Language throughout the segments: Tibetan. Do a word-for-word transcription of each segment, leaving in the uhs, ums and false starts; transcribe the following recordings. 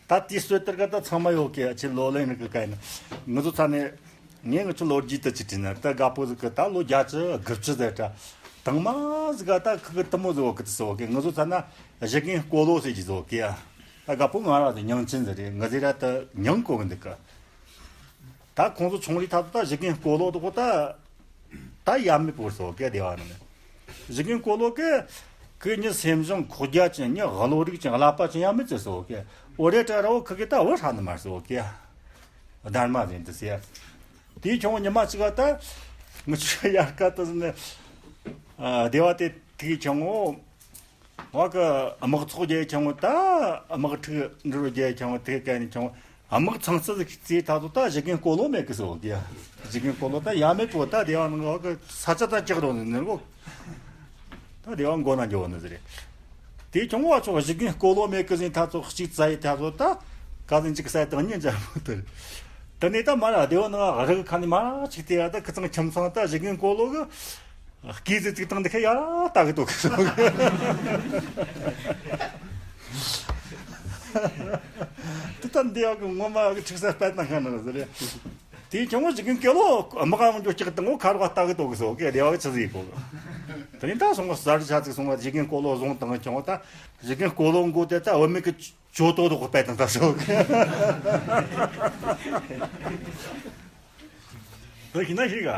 ད་དེའི་སྲོལ་དེར་ག་ད་ཚང་མ་ཡོད་གི། ཨ་ཆེ་ལོ་ལོན་རིག་གི་ག་ཡིན། ང་ཚོ་ཚ་ནས་ངས་ང་ཚོ་ལོ་རྒྱུས་དུ་ཅི་བྲིས་ན་ད་དགའ་པོ་ཟིག་གི། ད་ལོ་བརྒྱད་ཅུ་དགུ་བཅུ་ཟེར་ད་དང་མ་ཟིག་ག་ད་ཁུ་གི་དུ་མོ་ཟིག་ཡོད་གི། དུ་སོ་གི། ང་ཚོ་ཚ་ན་ཞི་རྒན་སྐོ་ལོ་ཟེར་གྱི་ཟིག་ཡོད་གི་ཡ། ད་དགའ་པོ་ང་ར་ཟིག་མྱིང་ཅན་ཟིག་རེད། ང་ཟིག་ར་ད་མྱིང་གོ་གི་འདུག་གི། ད་ཁོང་ཚོ་ཆུང་རིགས་ཐག་ཏུ་ད་ཞི་རྒན་སྐོ་ལོ་དོ་ད་ད་ཡ་མེད་པོ་སོ་གེ་སྡེ་བ་ནང་ནས། ཞི་རྒན་སྐོ་ལོ་གི་གི་ཉི་སེམས་བཟང་ཁོག་རྒྱ་ཅན། ཉི་གློ་རིག་ཅན། ཀླད་པ་ཅན་ཡ་མེད་ཙེ་སོ་གེ། འོ་རེ་ཏྲ་ར་བོ་ཁི་གེ་ད་བུ་ཧྲ་ནི་མ་སོ་གེ། སྡར་མ་ཟིན་དུ་སེ། དེའི་ཁྱོང་ཉི་མ་གཅིག་ག་ད་ང་ཆུ་ཡར་ཀ་ཏུ་ཟིན་ནས་སྡེ་བ་དེ་ཐིག་ཁྱོང་ངོ། བ་གི་དམག་ཚོགས་རྒྱལ་ཁྱོང་ད་དམག་འཁྲུག་འགྲོ་རྒྱལ་ཁྱོང་དེ་ག་ནི་ཁྱོང་དམག་ཚང་སྲིད་ཀྱི་རྩིས་ཐག་ཏུ་ད་ཞི་རྒན་སྐོ་ལོ་མེད་གི་སོ་གི། ཞི་རྒན་སྐོ་ལོ་ད་ཡ་མེད་པོ་ད་སྡེ་བ་ནང་གི་ས་ཆ་ད་ཀྱག་རོ་ནི་ནི་གོ། ད་སྡེ་བ་མགོ་ན་འགྱོ་ནི་ཟེར་རེད། དེ་ཁྱོང་བ་ཚོ་ཞི་རྒན་སྐོ་ལོ་མེད་གི་ཟིན་ཐག་ཚོ་གཅིག་ཙ་ཡི་ཐག་ཚོ་ད་ག་ཟིན་གཅིག་ས་དང་ཉིན་འཇམ་པོ་དེར། དེ་ནས་ད་མ་ར་སྡེ་བ་ནང་རི་གི་ཁ་ནས་མ་ར་གཅིག་དེ་ཡ་ད་ཁི་ཚང་ཁྱིམ་ཚང་ད་ཞི་རྒན་སྐོ་ལོ་གི། སྐེ་ཟི་ཙིག་དང་འདི་ཁ་ཡ་ལྟ་གི་འདུག་གི། དེ་ལྟར་འདི་ཡག་གི་ངོ་མ་གི་ཁྲིག་ས་པད་ན་ཁ་ན་ཟེར་རེད། དེའི་ཁྱོང་ཞི་རྒན་སྐོ་ལོ་དམག་ཡོང་རྒྱུ་སྐྱག་དང་ངོ་ཁ་རོག་ལྟ་གི་འདུག་གི་སོ་གེ་སྡེ་བ་གི་ཆི་ཟིག་གོ། དེ་ནས་ད་སོང་བ་གསར་ཆ་ཚིག་སོང་བ་ཞི་རྒན་སྐོ་ལོ་བཟུང་དང་ཁྱོང་ད་ཞི་རྒན་སྐོ་ལོ་མགོ་དེ་ད་བུད་མེད་གི་ཇོ་ཏོ་དོག་པད་དང་ད་སོ་གེ། འདི་ཤི་ན་ཤི་ག།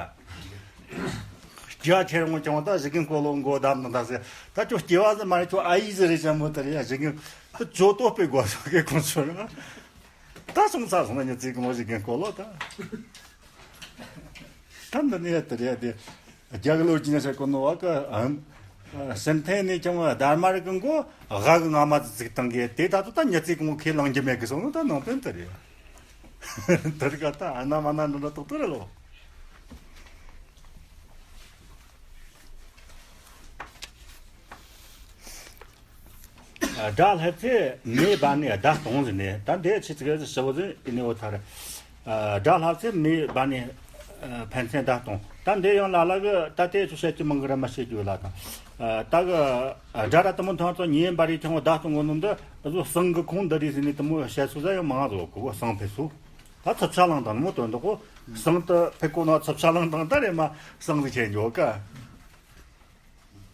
སྐྱ་ཁྱེར་ངོ་ཀྱང་ད་ཞི་རྒན་སྐོ་ལོ་མགོ་བསྡམས་ནང་ད་ཟེར། ད་ཁྱོད་སྐྱེ་བ་ཟེར་མ་རེད། ཁྱོད་ཨ་ཡིག་ཟེར་རེད་ཅང་མོ་ད་རེད་ཡ། ཞི་རྒན་ད་ཇོ་ཏོ་པའི་སྒོ་སོ་གེ་ཁོང་ཚོ་རེད། ད་སོང་ཚ་སོང་ན་ཉི་ཚེ་གི་མོ་ཞི་རྒན་སྐོ་ལོ་ད། ད་འདི་ནས་ད་རེད་དེ། རྒྱ་གི་ལོ་རྒྱུས་ནས་ཟེར་གོ་ནོ་བ་གི་ཨམ། སེམས་ཐན་ནས་ཀྱང་སྡར་མ་རིག་གི་མགོ་ཨ་གི་ང་མ་ཙིག་བཏང་གི་དེ་ད་དུ་ད་ཉི་ཚེ་གི་མོ་ཁས་བླངས་རྒྱུ་མེད་གི་སོང་ནོ་ད་ནང་དོན་དེ་རེད། དེར་ག་ད་ཨ་ན་མ་ན་འདྲ་འདྲ་ཏོག་ཏོ་རེད་ལོ། དགྲ་ལྷ་ཚེ་མེ་སྦར་ནས་བརྡ་གཏོང་ཟིན་ནས་ད་འདས་ཆི་ཚིག་ཞི་བོ་ཟིན་ཨི་ནེ་འོ་ཐར། དགྲ་ལྷ་ཚེ་མེ་སྦར་ནས་ཕན་ཚུན་བརྡ་གཏོང་། ད་འདས་ཡང་ལ་ལ་གི་ད་དེ་ཚོ་བཤད་ཀྱི་མང་གི་ར་མ་བཤད་རྒྱུ་ལ་དང་། ད་གི་དགྲ་ར་དུ་མོ་ཐང་ཚོ་ཉེ་འབར་རེ་ཁྱང་བ་བརྡ་གཏོང་གོ་ནོ་འདི་བཟོ་སང་གི་ཁོང་འདི་རེ་ཟིན་ནས་དུ་མོ་བཤད་སོ་ཟ་ཡང་མང་ཟོ་གོ་སང་ཕེ་སོ། ད་ཚབ་ཆ་ལང་དང་མོ་དོན་དུ་གོ། སང་དུ་ཕེ་གོ་ན་ཚབ་ཆ་ལང་དང་ད་རེ་མ་སང་ཟིག་ཆེན་འཇོག་ག།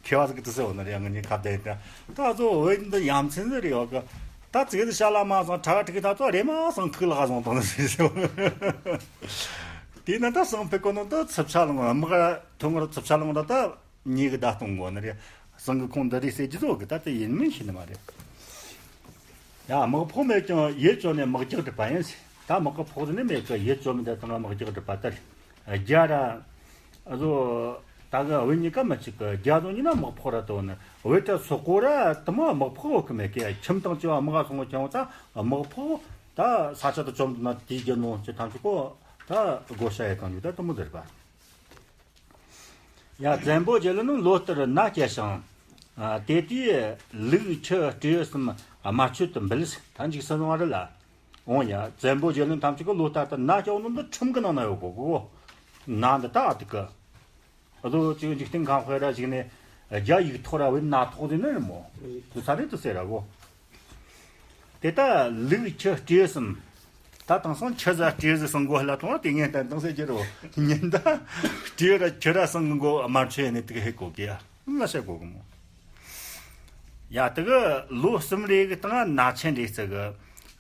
མཁས་པ་ཟིག་གི་དུ་ཟེར་བ་ན་རེ་ང་གཉིས་ཁ་བརྡ་ཡིན་ད། ད་ཚོ་འོད་འདི་ཡ་མཚན་ཟིག་རེ་ཡོད་གི། ད་ཙིག་དུ་ཤ་ལ་མ་སང་ཁྲ་ཁྲིག་ད་ཚོ་རེ་མ་སང་ཐུག་ལ་ཧ་སོང་དང་ཟེར་ཟེར། དེས་ན་ད་སང་ཕེ་གོ་ན་ད་ཚབ་ཆ་ལང་དམག་ཐོང་ངར་ཚབ་ཆ་ལང་ད་ད། གཉིས་ཀྱི་བརྡ་གཏོང་དགོས་ནི་རེད། སང་གི་ཁོང་འདི་རེད་ཟེར་རྒྱུ་ཚོ་གི་ད་ལྟ་ཡིན་མིན་ཤེས་ནི་མ་རེད། ཡ་དམག་ཕོགས་མེད་ཀྱང་ཡིད་བཅོལ་ནས་དམག་རྒྱག་སྒྲུབ་པ་ཡིན་ཟེར། ད་དམག་གི་ཕོགས་ནི་མེད་ཀྱང་ཡིད་བཅོལ་མི་འདི་དང་དམག་རྒྱག་སྒྲུབ་པ་ལྟར། རྒྱ་ར། ཨ་ཟོ། ད་གི་བུ་གཉིས་ཀ་མི་གཅིག་གི་རྒྱ་ཟོ་གཉིས་ན་དམག་ཕོགས་ར་དོ་ནི། བུ་ད་སོག་པོ་ར་དུ་མོ་དམག་ཕོགས་བོ་གི་མེད་ཀི་ཁྱིམ་དང་བཅས་པ་དམག་ག་སོང་བ་ཀྱང་ད་དམག་ཕོགས་ད་ས་ཆ་དུ་བཅོམ་དུ་ན་དེའི་རྒྱུ་ནོ་ཅི་ཐམས་ཅད་ཀོ་ད་བགོ་བཤའ་ཡི་གང་ཡོད་ད་དུ་མོ་ཟེར་བ། ཡ་བཙན་པོ་རྒྱལ་ནི་ལོ་ལྟར་ན་སྐྱེ་ཞིང་། དེ་དུས་ལུག་ཁྱི་སྤྲེའུ་གསུམ་དམར་མཆོད་དུ་འབུལ། ད་འཇིགས་སུ་རུང་བ་རེད་ལ། འོང་ཡ་བཙན་པོ་རྒྱལ་ནི་ཐམས་ཅད་ཀྱི་ལོ་ལྟར་དུ་ན་སྐྱེ་བ་ནི་འདི་ཁྲིམས་ཀྱི་ནང་ན་ཡོད་གོ་གོ། ན་འདི་ད་ཨ་ཐུག་གི། ཨ་ཟོ་ཅིག་འཇིག་རྟེན་ཁམས་དཔེ་ར་ཞིག་ནས་རྒྱ་ཡིག་ཐོག་ར་བས་ན་ཐོག་ཟིན་ནི་རེད་མོ། དུ་ས་རེད་དུ་ཟེར་ར་གོ། དེ་ལྟ་ལུག་ཁྱི་སྤྲེའུ་གསུམ། ད་དེང་སང་ཁྱི་ཟ་སྤྲེའུ་ཟ་སང་གོ་ལ་ཐོང་དེ་ངན་ལྟ་དང་ཟེར་གྱི་རོ། ཉིན་ད་སྤྲེའུ་ར་ཁྱི་ར་སང་གི་མགོ་དམར་མཆོད་ནས་དེ་ག་ཧེ་གོ་གི་ཡ། མ་བཤད་གོ་གི་མོ། ཡ་དེ་གི་ལོ་གསུམ་རེ་གི་སྟེང་ན་ཆེན་རེ་ཙི་གི།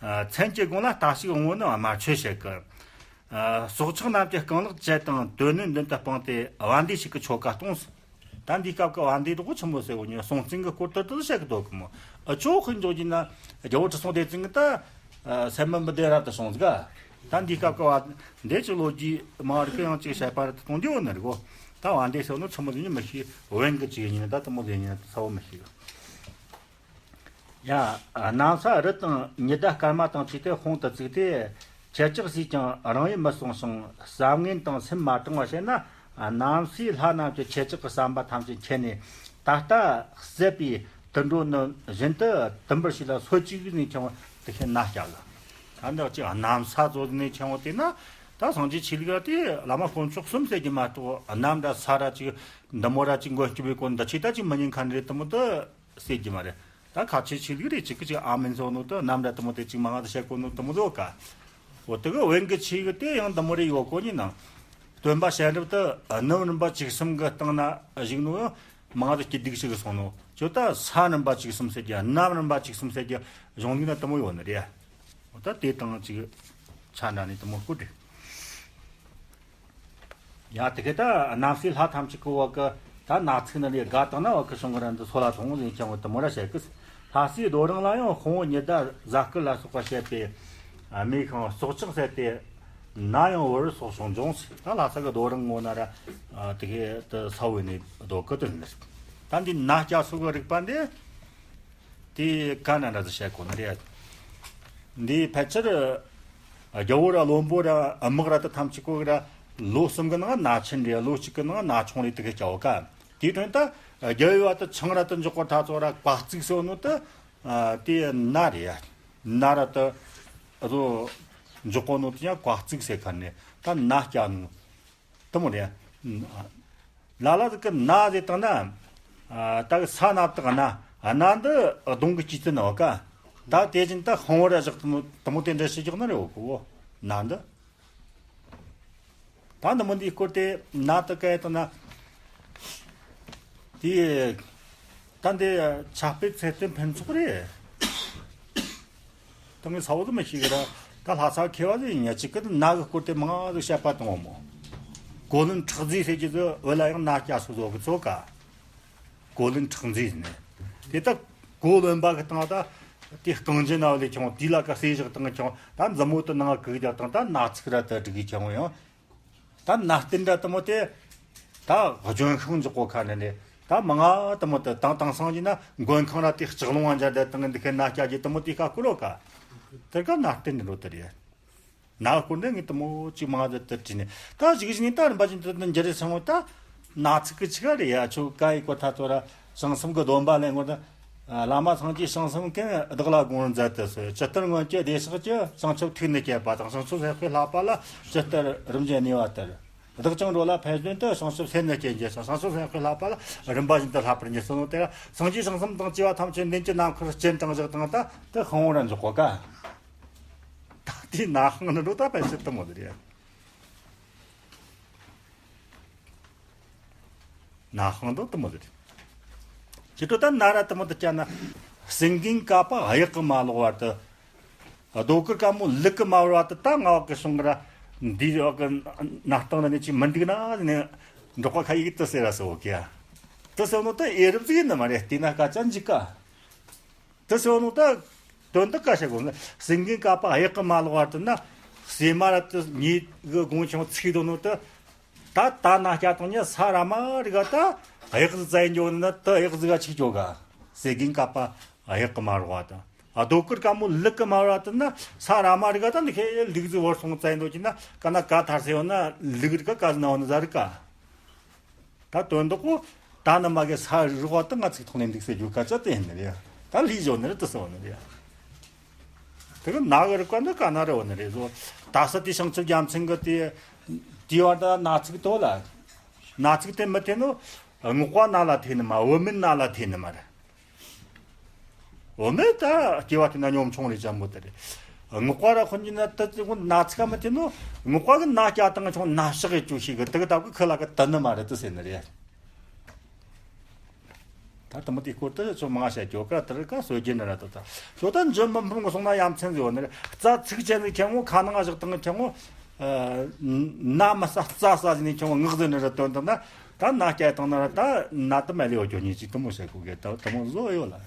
མཚན་གྱི་དགུང་ལ་ལྟ་ཞིག་འོང་ནི་དམར་མཆོད་བྱེད་གི། སྲོག་ཆགས་རྣམས་ཀྱི་རྐང་ལག་བཅད་དང་དོན་ནི་མདུན་དུ་སྤངས་ཏེ་བ་འདི་ཞིག་གི་ཆོ་ག་གཏོང་། ད་འདིའི་སྐབས་ཀྱི་བ་འདི་རོགས་ཆི་མོ་ཟེར་བོ་ཉོན་སྲོང་བཙན་གྱི་སྐོར་དུ་དུ་བཤད་གི་འདུག་གི་མོ། ཨ་ཅོ་ཁོ་འཇོག་གྱིན་ན་རྒྱལ་བོ་ཁྲི་སྲོང་ལྡེ་བཙན་གྱི་ད་སེམས་མི་འདི་རབ་ཏུ་སོང་ཟིག་ག། ད་འདིའི་སྐབས་ཀྱི་བ་འདི་ཅི་ལོ་རྒྱུས་མང་རིགས་ཀྱི་ཡང་ཅིག་བཤད་པ་རེད་དུ་གཏོང་རྒྱུ་ཡོད་ནི་རེད་གོ། ད་བ་འདི་ཟེར་བོ་ནི་ཆི་མོ་ཟེར་ཉི་མི་ཤེས། བན་གྱི་ཅིག་ཡིན་ད་དུ་མོ་ཟེར་ཉི་ད་ཚ་བོ་མི་ཤེས་གི། ཡ། གནམ་ས་རི་དང་ཉི་ཟླ་སྐར་མ་དང་བཅས་ཏེ་དཔུང་དུ་བཙུགས་ཏེ། ཁྱེད་ཅག་སུས་ཀྱང་རང་ཡུལ་མི་སྲུང་ཞིང་བསམ་ངན་དང་སེམས་མ་དྲང་བར་བྱས་ན། གནམ་སའི་ལྷ་རྣམས་ཀྱིས་ཁྱེད་ཅག་གི་བསམ་པ་ཐམས་ཅད་མཁྱེན་ནས་ད་ལྟ་བསད་པའི་དུད་འགྲོ་ནི་བཞིན་དུ་དུམ་བུར་ཞིག་ལ་སོ་གཅིག་ནས་ཀྱང་དེ་བཞིན་ན་སྐྱ་གི། ད་འདི་ཅིག་གནམ་ས་ཚོ་ནས་ཀྱང་དེ་ན་ད་སངས་རྒྱས་ཆོས་ལུགས་ལ་དེ་བླ་མ་དཀོན་མཆོག་གསུམ་ཟེར་གྱི་མ་གཏོགས་གནམ་ར་ས་ར་ཅིག་འདི་མོ་ར་ཅིག་མགོན་སྐྱོབ་པའི་སྐོར་འདི་ཆོས་ད་ཅིག་མི་ཉན་མཁན་རེད་དུ་མོ་དུ། ཟེར་གྱི་མ་རེད། ད་ཁ་ཆེ་ཆོས་ལུགས་རེ་གཅིག་གི་གཅིག་ཨ་མིན་ཚོ་ནོ་ད་རྣམ་འདྲ་དུ་མོ་དེ་གཅིག་མང་ང་དུ་བཤད་གོ་ནོ་དུ་མོ་ཟོ་ཀ། འོ་དེ་གི་བན་གི་ཆོས་གི་དེ་ཡང་དུ་མོ་རེ་ཡོད་གོ་ནི་ན། སྟོན་པ་བྱ་རབ་དུ་ནུབ་རིམ་པ་བཅུ་གསུམ་གི་སྟེང་ན་བཞུགས་ནོ་མང་ང་དུ་སྐྱིད་སྡུག་ཞིག་གི་སོང་ནོ། ཁྱོད་ད་ས་རིམ་པ་བཅུ་གསུམ་ཟེར་གྱི་གནམ་རིམ་པ་བཅུ་གསུམ་ཟེར་གྱི་གཞུང་ལུགས་ན་དུ་མོ་ཡོད་ནི་རེད། འོ་ད་དེ་དང་གཅིག་ཆ་འདྲ་ནི་དུ་མོ་སྐུ་དྲི། ཡ་དེ་ག་ད་གནམ་སའི་ལྷ་ཐམས་ཅད་ཀྱི་འོག་གི་ད་ན་ཚིག་ན་ལས་དགའ་དང་ན་འོག་གི་བྱུང་གི་ར་འདི་ཚོ་ལ་དོང་ལེན་ཀྱང་འོ་དུ་མོ་ར་བཤད་གི། ལྷ་སའི་རྡོ་རིང་ལ་ཡང་དཔུང་བོ་ཉི་ཟླ་གཟའ་སྐར་ལ་སོགས་པ་བཤད་པའི་མེ་ཤིང་སྲོག་ཆགས་ཟེར་ཏེ་ན་ཡང་བོར་སོགས་བྱུང་འབྱུང་ཟེར། ད་ལྷ་ས་གི་རྡོ་རིང་ངོ་ན་ར་དེ་ག་དུ་ས་བོ་ནས་རྡོ་ཀི་དུ་ནི། ད་འདི་ན་སྐྱ་སོགས་གི་རིག་པ་འདི། དེ་ག་ན་འདྲ་ཟེར་བཤད་གོ་ནི་རེད། འདི་ཕལ་ཆེར་རྒྱལ་བོ་ར་བློན་པོ་ར་དམག་ར་དེ་ཐམས་ཅད་ཀོ་གི་ར་ལོ་གསུམ་གི་ནང་ན་ཆེན་རེད། ལོ་གཅིག་གི་ནང་ན་ཆུང་རེད། དེ་གི་སྐྱ་བོ་ཀ། དེའི་དོན་ད་རྒྱལ་བོའི་བ་དེ་ཆང་ར་དེ་འཇོག་གོ་ཐ་ཚོ་ར་བཀའ་གཙིགས་སོ་ནོ་དེ་དེ་ན་རེད། ན་ར་དེ་རོ་འཇོག་གོ་ནོ་དེ་ཡང་བཀའ་གཙིགས་ཟེར་ཁ་ནས་ད་ན་སྐྱ་ནོ། དུ་མོ་རེད། ལ་ལ་ཟིག་གི་ན་ཟེར་བཏང་ན། ད་གི་ས་ན་བཏགས་ན། ན་འདི་གདོང་གི་སྐྱེས་ཚུལ་ན་བ་ཀ། ད་དེ་བཞིན་ད་ཧང་བོ་ར་བཞག་དུ་མོ་དེ་འདྲ་ཞིག་བཞག་ན་རེ་བ་གོ་བོ། ན་འདི། ད་འདི་མོ་འདིའི་སྐོར་དེ་ན་དུ་ག་ཡ་བཏང་ན། དེ། ད་འདི་ཆ་སྤེལ་ཚད་ལྡན་ཕུན་ཚོགས་རེད། ད་ངས་ས་བོ་དུ་མི་ཤེས་གི་ར། ད་ལྷ་ས་མཁས་པ་ཟིག་ཡིན་ཡ་གཅིག་གི་ན་གི་སྐོར་དེ་མང་ཟིག་བཤད་པ་དང་བ་མོ། གོ་ལོན་ཁྲག་རྫས་ཟེར་གྱི་ཟིག་བོད་ལ་ཡང་ན་སྐྱ་སོ་ཟོ་གི་ཚོ་ཀ། གོ་ལོན་ཁྲག་རྫས་ཟེར་ནས། དེ་ད་གོ་ལོན་པ་གི་སྟེང་ད། དེ་རྐང་རྗེས་ན་བ་ལས་ཀྱང་དེ་ལ་ཀ་གསེར་བཞག་སྟེང་ཀྱང་ད་མཛུབ་མོ་དུ་ནང་གི་བརྒྱབ་སྟེང་ད་ན་ཚིག་ར་དུ་སྒྲིག་གི་ཀྱང་ཡང་། ད་ན་སྟེང་འདྲ་དུ་མོ་དེ། ད་ལྗོན་ཤིང་འཇོག་གོ་ཁ་ནས་ནས་ད་མང་ང་དུ་མོ་དེ་དང་དེང་སང་གི་ན་མགོན་ཁང་ར་དེ་ལྕགས་ལུང་བ་འཇར་དེ་དང་འདི་ཁའི་ན་སྐྱ་གི་དུ་མོ་དེ་ཁ་ཀུ་རོ་ཀ། དེ་ཀ་ན་སྟེང་འདྲ་རོ་དེ་རེད། ན་སྐོར་འདི་ངས་དུ་མོ་གཅིག་མང་ང་དེ་དེ་བྲིས་ནས་ད་གཞུག་གཞུག་ནས་ད་རིམ་པ་བཞིན་དུ་འདི་འཇར་རེ་སོང་བ་ད། ན་ཚིག་གི་ཆི་ག་རེད་ཡ། ཆོ་ཀ་ཡི་སྐོར་ཐ་ཚོ་ར་བྱང་སེམས་གི་སྡོམ་པ་ལེན་དགོས་ན། བླ་མ་སངས་རྒྱས་བྱང་སེམས་ཀུན་བདག་ལ་དགོངས་མཛད་དུ་གསོལ། ཇི་ལྟར་སྔོན་གྱི་བདེ་གཤེགས་ཀྱིས། བྱང་ཆུབ་ཐུགས་ནི་བསྐྱེད་པ་དང་། བྱང་ཆུབ་སེམས་དཔའི་བསླབ་པ་ལ། ཇི་ལྟར་རིམ་གྱིས་གནས་པ་ལྟར། བདག་ཀྱང་འགྲོ་ལ་ཕན་ཕྱིར་དུ། བྱང་ཆུབ་སེམས་ནི་བསྐྱེད་བགྱི་ཞིང་། བྱང་ཆུབ་སེམས་དཔའི་བསླབ་པ་ལ། རིམ་པ་བཞིན་དུ་བསླབ་པར་མཛད་གསུངས་ནོ་དེ་ར། སངས་རྒྱས་བྱང་སེམས་དང་བཅས་པ་ཐམས་ཅད་མདུན་གྱི་ནམ་མཁར་སྤྱན་དྲངས་བཞག་དང་ད་དེ་ཧང་བོ་ར་འཇོག་གོ་ཀ། ད་དེ་ན་ཧང་ནི་འགྲོ་ད་ཕན་ཕྱིར་དུ་མོ་དེ་རེད། ན་ཧང་དུ་དུ་མོ་དེ་རེད། ཁྱེད་ཚོ་ད་ན་ར་དུ་མོ་དུ་བཅའ་ན། སེང་གེའི་ཀ་པ་གཡག་གི་མ་ལོག་བར་དུ། རྡོ་ཀུར་དཀར་མོ་ལུག་གི་མ་བོར་བར་དུ་ད་ང་འོག་གི་སོང་གི་ར། འདིའི་འོག་གི་ན་སྟེང་ན་ནི་ཅིག་མི་འདུག་ན་ནི། འབྲོག་པ་ཁ་ཡིག་དུ་ཟེར་ར་སོ་ཀྱ། དུ་ཟེར་ནོ་དུ་ཨེ་རབ་ཟིག་ཡིན་ནི་མ་རེད། དེ་ན་སྐད་ཆ་འཇིག་ག། དེ་ཟེར་བ་ནོ་ད། དོན་དུ་ཀ་བཤད་དགོས་ན་སེང་གེའི་ཀ་པ་གཡག་གི་མ་ལོག་བར་དུ་ན། བྱེ་མ་ར་དུ་ཉིད་གི་དགོངས་ཆུང་ཚིག་དོན་ནོ་དུ། ད་ད་ན་སྐྱ་དང་ཉ་ས་ར་མ་རི་ག་ད་གཡག་ཟིག་བཙལ་འགྱོ་ན་དུ་གཡག་ཟིག་ག་ཆིག་འགྱོ་ག། སེང་གེའི་ཀ་པ་གཡག་གི་མ་ལོག་བར་དུ། རྡོ་ཀུར་དཀར་མོ་ལུག་གི་མ་བར་དུ་ན་ས་ར་མ་རི་ག་ད་འདི་ཁའི་ལུག་ཟིག་བོར་སོང་བཙལ་འགྱོ་ཀྱི་ན་ཀ་ན་ཀ་ཐར་ཟེར་བ་ན་ལུག་རི་ག་ཀ་ཟིག་ན་བ་ན་ཟ་རི་ག། ད་དོན་དག་པོ། ད་ནི་མ་གི་ས་རི་བ་དང་ང་ཚིག་ཐོག་ནས་འདུག་ཟེར་རྒྱུ་སྐད་ཆ་དེ་ཡིན་ནི་རེད། ད་ལུས་བཟོ་ནི་རེད། དུ་ཟོ་ནི་རེད། དེ་གི་ན་གི་རི་ཀ་འདི་ག་ན་རི་བ་ནི་རེད་ཟོ། ད་ས་དེ་བྱང་ཆུབ་རྒྱལ་མཚན་གི་དེ། དེ་བར་ད་ན་ཚིག་དོ་ལ། ན་ཚིག་དེ་མི་ཐེ་ནོ། སྔགས་པ་ན་ལ་ཐེ་ནི་མ། བུད་མེད་ན་ལ་ཐེ་ནི་མ་རེད། འོ་མེ་ད་སྐྱེ་བ་དེ་ན་ཉམ་ཆུང་རེ་ཅན་པོ་དེ་རེད། སྔགས་པ་ར་ཁོ་གཉིས་ན་ད་ཅི་གོ་ན་ཚིག་ག་མི་དེ་ནོ། སྔགས་པ་གི་ན་སྐྱ་དང་ཆུང་ན་ཕྱག་གི་ཅུ་ཤིག་གི་དེ་གི་ད་གི་ཁི་ལ་གི་དུ་ནི་མ་རེད་དུ་ཟེར་ནི་རེད། ད་དུ་མོ་དེའི་སྐོར་དུ་ཚོ་མང་བཤད་རྒྱུ་ཀ་དེར་ཀ་སོ་རྒྱུ་ནི་ར་དུ་ད་ཚོ་ད་འཇོན་མི་འཕུར་གི་སོང་ན་ཡ་མཚན་ཟེར་བ་ནི་རེད། རྩ་ཚིག་ཅན་ནི་ཁྱེད་མོ་ཁ་ནང་བཞག་དང་ཁྱེད་མོ། ན་མི་ས་རྩ་ས་ཟིན་ནི་ཁྱེད་མོ་ངག་ཟིན་ནི་ར་དོན་དུ་ན། ད་ན་སྐྱ་དང་ན་ར་ད་ན་དུ་མ་ལེའོ་ཁྱོད་གཉིས་ཅིག་དུ་མོ་བཤད་གོ་གི་ད་དུ་མོ་བཟོ་ཡོད་ལ།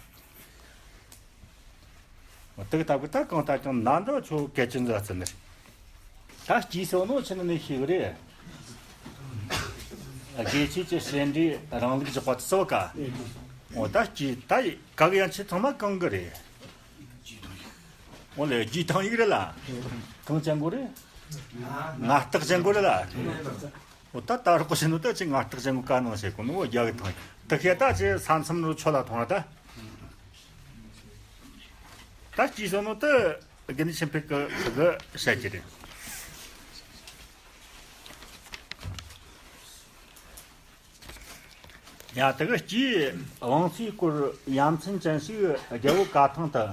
དེ་གི་ད་གི་ད་གང་ལྟར་ཀྱང་ན་འདི་ཆོ་གལ་ཆེན་ཟ་ཚུལ་ནི་རེད། ད་སྐྱིད་སོ་ནོ་ཆི་ནི་ནི་ཤེས་གི་རེད། དགེ་ཆོས་ཀྱི་བྱས་འབྲས་རང་ལུགས་བཞག་པ་ཚོ་ག། འོ་ད་སྐྱིད་ད་ག་གི་ཡང་ཆི་ཚང་མ་གང་གི་རེད། འོ་ལེ་རྒྱུ་ཐང་ཡིག་རེད་ལ། གང་ཅན་གོ་རེད། ང་རྟགས་ཅན་གོ་རེད་ལ། འོ་ད་ད་རོགས་ཞིག་ནོ་ད་ཅི་ང་རྟགས་ཅན་གོ་ཀ་ནང་བཤད་གོ་ནོ་རྒྱ་གི་ཐང་ཡིག་ད་ཁྱེད་ད་ཅི་ས་མཚམས་རུ་ཆོ་ལ་ཐོང་ར་ད། ད་ཅི་སོ་ནོ་ད་དགེ་འདུན་ཆོས་འཕེལ་གི་གི་བཤད་ཀྱི་རེད། ཡ་དེ་གི་སྤྱིའི་དབང་སོའི་སྐོར་ཡ་མཚན་ཅན་ཞིག་རྒྱལ་པོ་བཀའ་ཐང་དུ།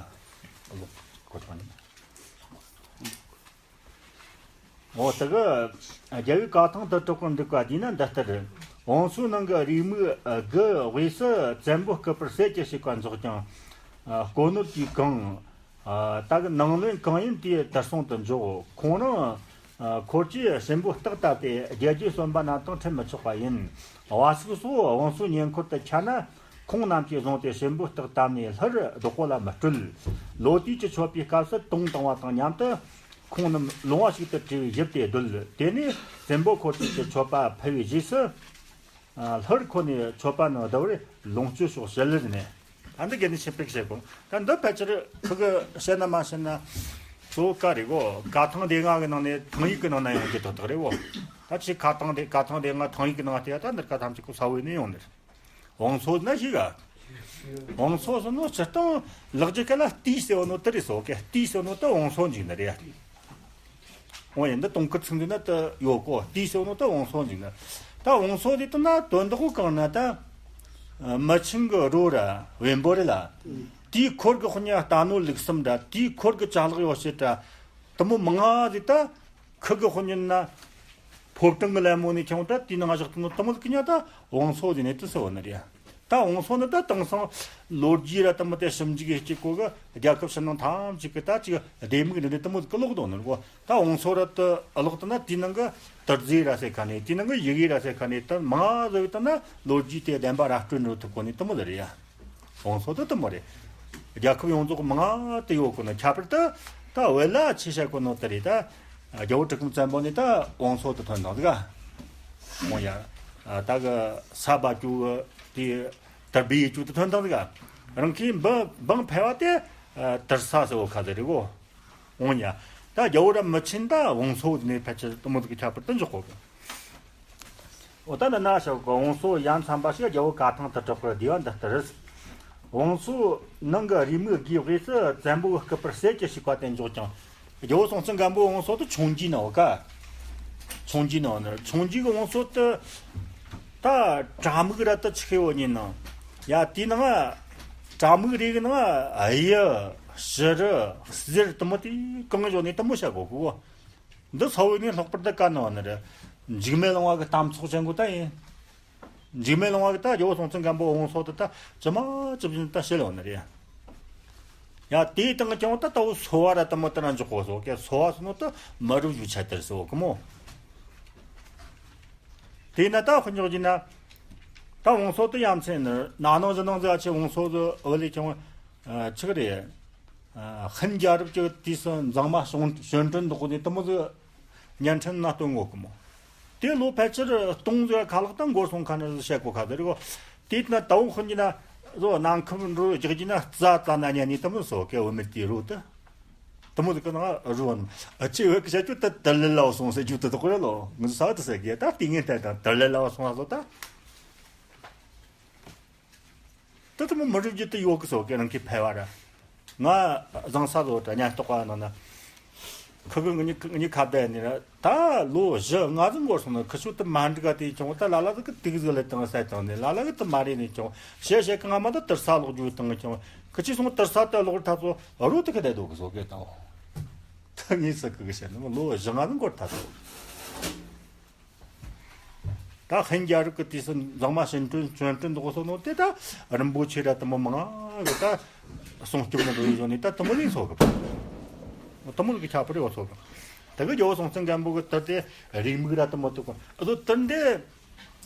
འོ་དེ་གི་རྒྱལ་པོའི་བཀའ་ཐང་དུ་གྲགས་པར་འདུག་པ་འདི་ན་འདི་ལྟར། བང་སོའི་ནང་གི་རིགས་མིག་དགུ་དབུས་སུ་བཙན་པོ་སྐུད་པར་གསེར་གྱི་བྱེད་པ་འཇོག་ཀྱང་། ཨ་ལྐོག་ནོར་གྱིས་གང་། ཨ་ད་གི་ནང་བློན་གང་ཡིན་དེའི་དུར་སྲུང་དུ་འཇོག་ཁོང་རང་ཨ་འཁོར་གྱིས་གཤིན་པོའི་རྟགས་བཏབ་སྟེ་རྒྱལ་རྒྱུད་གསོན་པ་ན་དང་ཁྲིད་མི་ཆོག་པ་ཡིན། བ་སུག་སོགས་བང་སོའི་ཉེ་འཁོར་དུ་ཁྱབ་ན། ཁོང་རྣམས་ཀྱིས་བཟུང་སྟེ་གཤིན་པོའི་རྟགས་བཏབ་ནས་སླར་བདག་པོ་ལ་མི་སྤྲོད། ལོ་དུས་ཀྱི་མཆོད་པའི་སྐབས་སུ་དུང་བཏང་བ་དང་མཉམ་དུ། ཁོང་རྣམས་ལོང་བ་ཞིག་ཏུ་བྲིས་པའི་ཞིབ་དེ་བརྡོལ། དེ་ནས་བཙན་པོ་འཁོར་བཅས་ཀྱི་མཆོད་པ་ཕུལ་བའི་རྗེས་སུ། ཨ་སླར་ཁོ་ནས་མཆོད་པ་རྣམས་བརྡལ་བར་ལོངས་སྤྱོད་ཤོག་ཞལ་ལེར་ནས། ད་འདི་དགེ་འདུན་ཆོས་འཕེལ་གྱིས་བཤད་གོ། ད་འདི་ཕལ་ཆེར་ཁུ་གི་བཤད་ན་མ་བཤད་ན་གཙོ་བོ་བཀའ་རེད་གོ། བཀའ་ཐང་སྡེ་ལྔ་གི་ནང་ནས་ཐང་ཡིག་གི་ནང་ན་ཡོང་རྒྱུ་ཏག་ཏག་རེད་གོ། ད་ཅིག་བཀའ་ཐང་སྡེ་བཀའ་ཐང་སྡེ་ལྔ་ཐང་ཡིག་གི་ནང་བལྟས་ཡ་ད་འདིར་ཀ་ཐམས་ཅད་ཁོ་ས་བོ་ནས་ཡོང་ནི་རེད། བང་སོ་ན་ཞིག་ག་བང་སོ་ཟེར་ནོ་སྤྱིར་བཏང་ལེགས་སྦྱར་སྐད་ལ་རྟའི་ཟེར་བ་ནོ་དེ་རེད་སོ་གེ། རྟའི་ཟེར་ནོ་ད་བང་སོ་འཇུག་ནི་རེད། འོ་ཡ་འདི་དུང་དཀར་ཚིག་འདི་ན་ད་ཡོད་གོ། རྟའི་ཟེར་བ་ནོ་ད་བང་སོ་འཇུག་ནི། ད་བང་སོ་དེ་ད་ན་དོན་དག་གང་ན་ད་མི་ཆེན་གི་རོ་ར་བེམ་པོ་རེད་ལ། དེའི་འཁོར་གི་དཔུང་རྟ་ནོར་ལུག་གསུམ་འདྲ། དེའི་འཁོར་གི་ཅ་ལག་ཡོ་བྱད་འདྲ། དུ་མོ་མང་ང་ཟིག་ད། ཁུ་གི་དཔུང་ཉིན་ན། ཕོ་བྲང་གི་ལད་མོ་ནས་ཁྱོང་ད་དེའི་ནང་བཞག་ཏུ་ནོ་དུ་མོ་ཟིག་གི་ཉ་ད་བང་སོ་ཟིག་ནས་དུ་སི་བ་ནི་རེད། ད་བང་སོ་ནི་ད་དེང་སང་ལོ་རྒྱུས་ར་དུ་མོ་དེ་ཞིབ་འཇུག་གི་སྐྱེ་གོ་གི་རྒྱལ་ཁབ་ཕྱི་ནང་ཐམས་ཅད་གི་ད་ཅིག་ལྡེ་མིག་འདི་འདྲའི་དུ་མོ་ཟིག་གི་ལོག་དོ་ནི་གོ། ད་བང་སོ་ར་དུ་ལོག་ཏུ་ན་དེའི་ནང་གི་དུར་རྫས་ར་ཟེར་ཁ་ནས་དེའི་ནང་གི་ཡི་གེ་ར་ཟེར་ཁ་ནས་ད་མང་ཟིག་ད་ན་ལོ་རྒྱུས་དེ་བདེན་པ་ར་སྤྲོད་འགྲོ་ཐུབ་གོ་ནི་དུ་མོ་ཟིག་རེད་ཡ། བང་སོ་དེ་དུ་མོ་རེད། རྒྱལ་ཁབ་ཡོངས་རྫོགས་མང་ང་དུ་ཡོད་གོ་ནོ་ཁྱད་པར་དུ་ད་བོད་ལ་ཆེ་བཤད་གོ་ནོ་དེ་རེད། ད་རྒྱལ་པོ་གྲི་གུམ་བཙན་པོ་ནས་ད་བང་སོ་དུ་ཐོན་དང་ཟིག་ག་འོང་ཡ། ད་གི་ས་བ་ཅུ་གི་དེ་དར་བའི་ཅུ་དུ་ཐོན་དང་ཟིག་ག་རང་གིས་འབངས་འབངས་ཕལ་བ་དེ་དར་ས་ཟེར་བོ་ཁ་ཟེར་རེད་གོ། འོང་ཡ། ད་རྒྱལ་པོ་ར་མི་ཆེན་ད་བང་སོ་ནས་ཕལ་ཆེར་དུ་མོ་ཟིག་གི་ཁྱད་པར་དུ་འཇོག་གོ་གི། འོ་ད་འདི་ན་ཞོག་གི་བང་སོ་ཡ་མཚན་པ་ཞིག་རྒྱལ་པོ་བཀའ་ཐང་དུ་གྲགས་པར་བསྡུས་པ་འདི་ལྟར། བང་སོའི་ནང་གི་རིགས་མིག་དགུའི་དབུས་སུ་བཙན་པོ་གི་སྐུད་པར་གསེར་གྱི་ཞིག་པ་དེ་འཇོག་ཀྱང་། རྒྱལ་པོ་སྲོང་བཙན་སྒམ་པོའི་བང་སོ་དེ་ཆུང་རྒྱུའི་ནང་བ་ཀ་ཆུང་རྒྱུའི་ནང་ནི་ཆུང་རྒྱུའི་གི་བང་སོ་དེ་ད་དྲ་མིག་ར་དེ་ཆི་ཁེ་བོ་ཉིན་ནང་ཡ་དེའི་ནང་དྲ་མིག་རིགས་ནང་གཡུ་བྱུ་རུ་གསེར་དུ་མོ་དེ་གང་བཞོ་ནས་དུ་མོ་བྱ་གོ་གོ། འདི་ས་བོ་ནས་ལྷག་པར་དུ་དཀའ་ནི་བ་ནི་རེད། འཇིགས་མེད་གླིང་བ་གི་གཏམ་ཚོགས་ཅན་གོ་ད་ཡིན། འཇིགས་མེད་གླིང་བ་གི་ད་རྒྱལ་པོ་སྲོང་བཙན་སྒམ་པོ་བང་སོ་དེ་ད་ཇི་མ་ཇི་བཞིན་ད་བཤད་ལ་བ་ནི་རེད། ཡ་དེའི་སྟེང་ཀྱང་ད་ལྟ་བུ་སོ་བ་ར་དུ་མོ་དེ་ན་འཇོག་གོ་སོ་གེ་སོ་བ་སོ་ནོ་ད་མི་རུ་བཞུགས་ཆ་དེར་སོ་གི་མོ། དེས་ན་ད་དཔེ་འཇོག་རྒྱུ་ན། ད་བང་སོ་དེ་ཡ་མཚན་ནི་ན་ནང་བཞིན་ནང་ཟེར་ཆེ་བང་སོ་དེ་བུ་ལས་ཀྱང་ཆི་གི་རེད། ཧིན་རྒྱལ་རབས་ཀྱི་དུས་སུ་མཛངས་མ་ཞུང་ཞུང་ཀྲུང་འདུག་ནས་དུ་མོ་ཟིག་བརྙན་འཕྲིན་ན་སྟོན་གོ་གི་མོ། དེ་ལོ་ཕལ་ཆེར་སྟོང་ཟིག་ཁ་ལག་དང་འགོར་སོང་ཁ་ནས་བཤད་གོ་ཁ་དེ་རེད་གོ། དེས་ན་ད་བོ་ཧིན་གྱི་ན་བཟོ་ནང་ཁམས་འགྲོ་རྒྱག་གྱི་ན་རྩ་རྩ་ན་ཉན་ནས་དུ་མོ་སོ་གེ་བུ་མེད་དེ་རོ་དེ། དུ་མོ་དེ་ག་ན་རུ་བ་ནི་ཨ་ཅེ་བེ་གི་བྱ་ཅུ་ད་དར་ལེ་ལ་བ་སོང་ཟེར་རྒྱུ་དེ་དག་རེད་ལོ། ངི་ས་དེ་ཟེར་གི་ད་ལྟི་ངན་ལྟ་དང་དར་ལེ་ལ་བ་སོང་ཟེར་ད། ད་དུ་མོ་མི་རུ་རྒྱུ་དེ་ཡོད་གི་སོ་གེ་རང་གི་ཕལ་བ་ར། ང་བཟང་ས་ལོ་ད་ཉན་རྟོག་པ་ནང་ན། ཁུ་གི་ངི་ངི་ཁ་བརྡ་ནི་ར། ད་ལོ་བཞི་ལྔ་ཙམ་འགོར་སོང་ན་ཁུ་ཆུ་དུ་མ་འགྲིག་ག་དེ་ཀྱང་ད་ལ་ལ་ཟིག་གི་དུག་ཟིག་ལ་བཏང་ས་བཏང་ནས་ལ་ལ་གི་དུ་མ་རེད་ནས་ཀྱང་བཤད་བཤད་གི་ང་མ་ད་དུར་ས་ལོག་རྒྱུ་བཏང་ཀྱང་ཁུ་ཆུ་སོང་དུར་ས་དུ་ལོག་ད་ཚོ་རུ་དུ་གི་བསྡད་འདུག་གི་སོ་གེ་དང་། ད་ངས་ས་གི་གི་བཤད་ནི་ལོ་བཞི་ལྔ་ཙམ་འགོར་ད་ཚོ། ད་ཧིན་རྒྱལ་རབས་ཀྱི་དུས་སུ་མཛངས་མ་ཞུང་ཀྲུང་ཞུང་ཀྲུང་འདུག་སོ་ནོ་དེ་ད་རིན་པོ་ཆེ་ར་དུ་མོ་མང་གི་ད་སྲུང་སྐྱོབ་ནི་འགྲོ་ཡི་ཟོ་ནི་ད་དུ་མོ་ལིང་སོ་གི་དུ་མོ་ལིང་གི་ཁྱད་པར་ཡོད་སོ་གི། ད་གི་རྒྱལ་པོ་སྲོང་བཙན་སྒམ་པོ་གི་དུ་དེ་རིགས་མིག་ར་དུ་མོ་དུ་གོ་ཨ་དུ་དུ་འདི་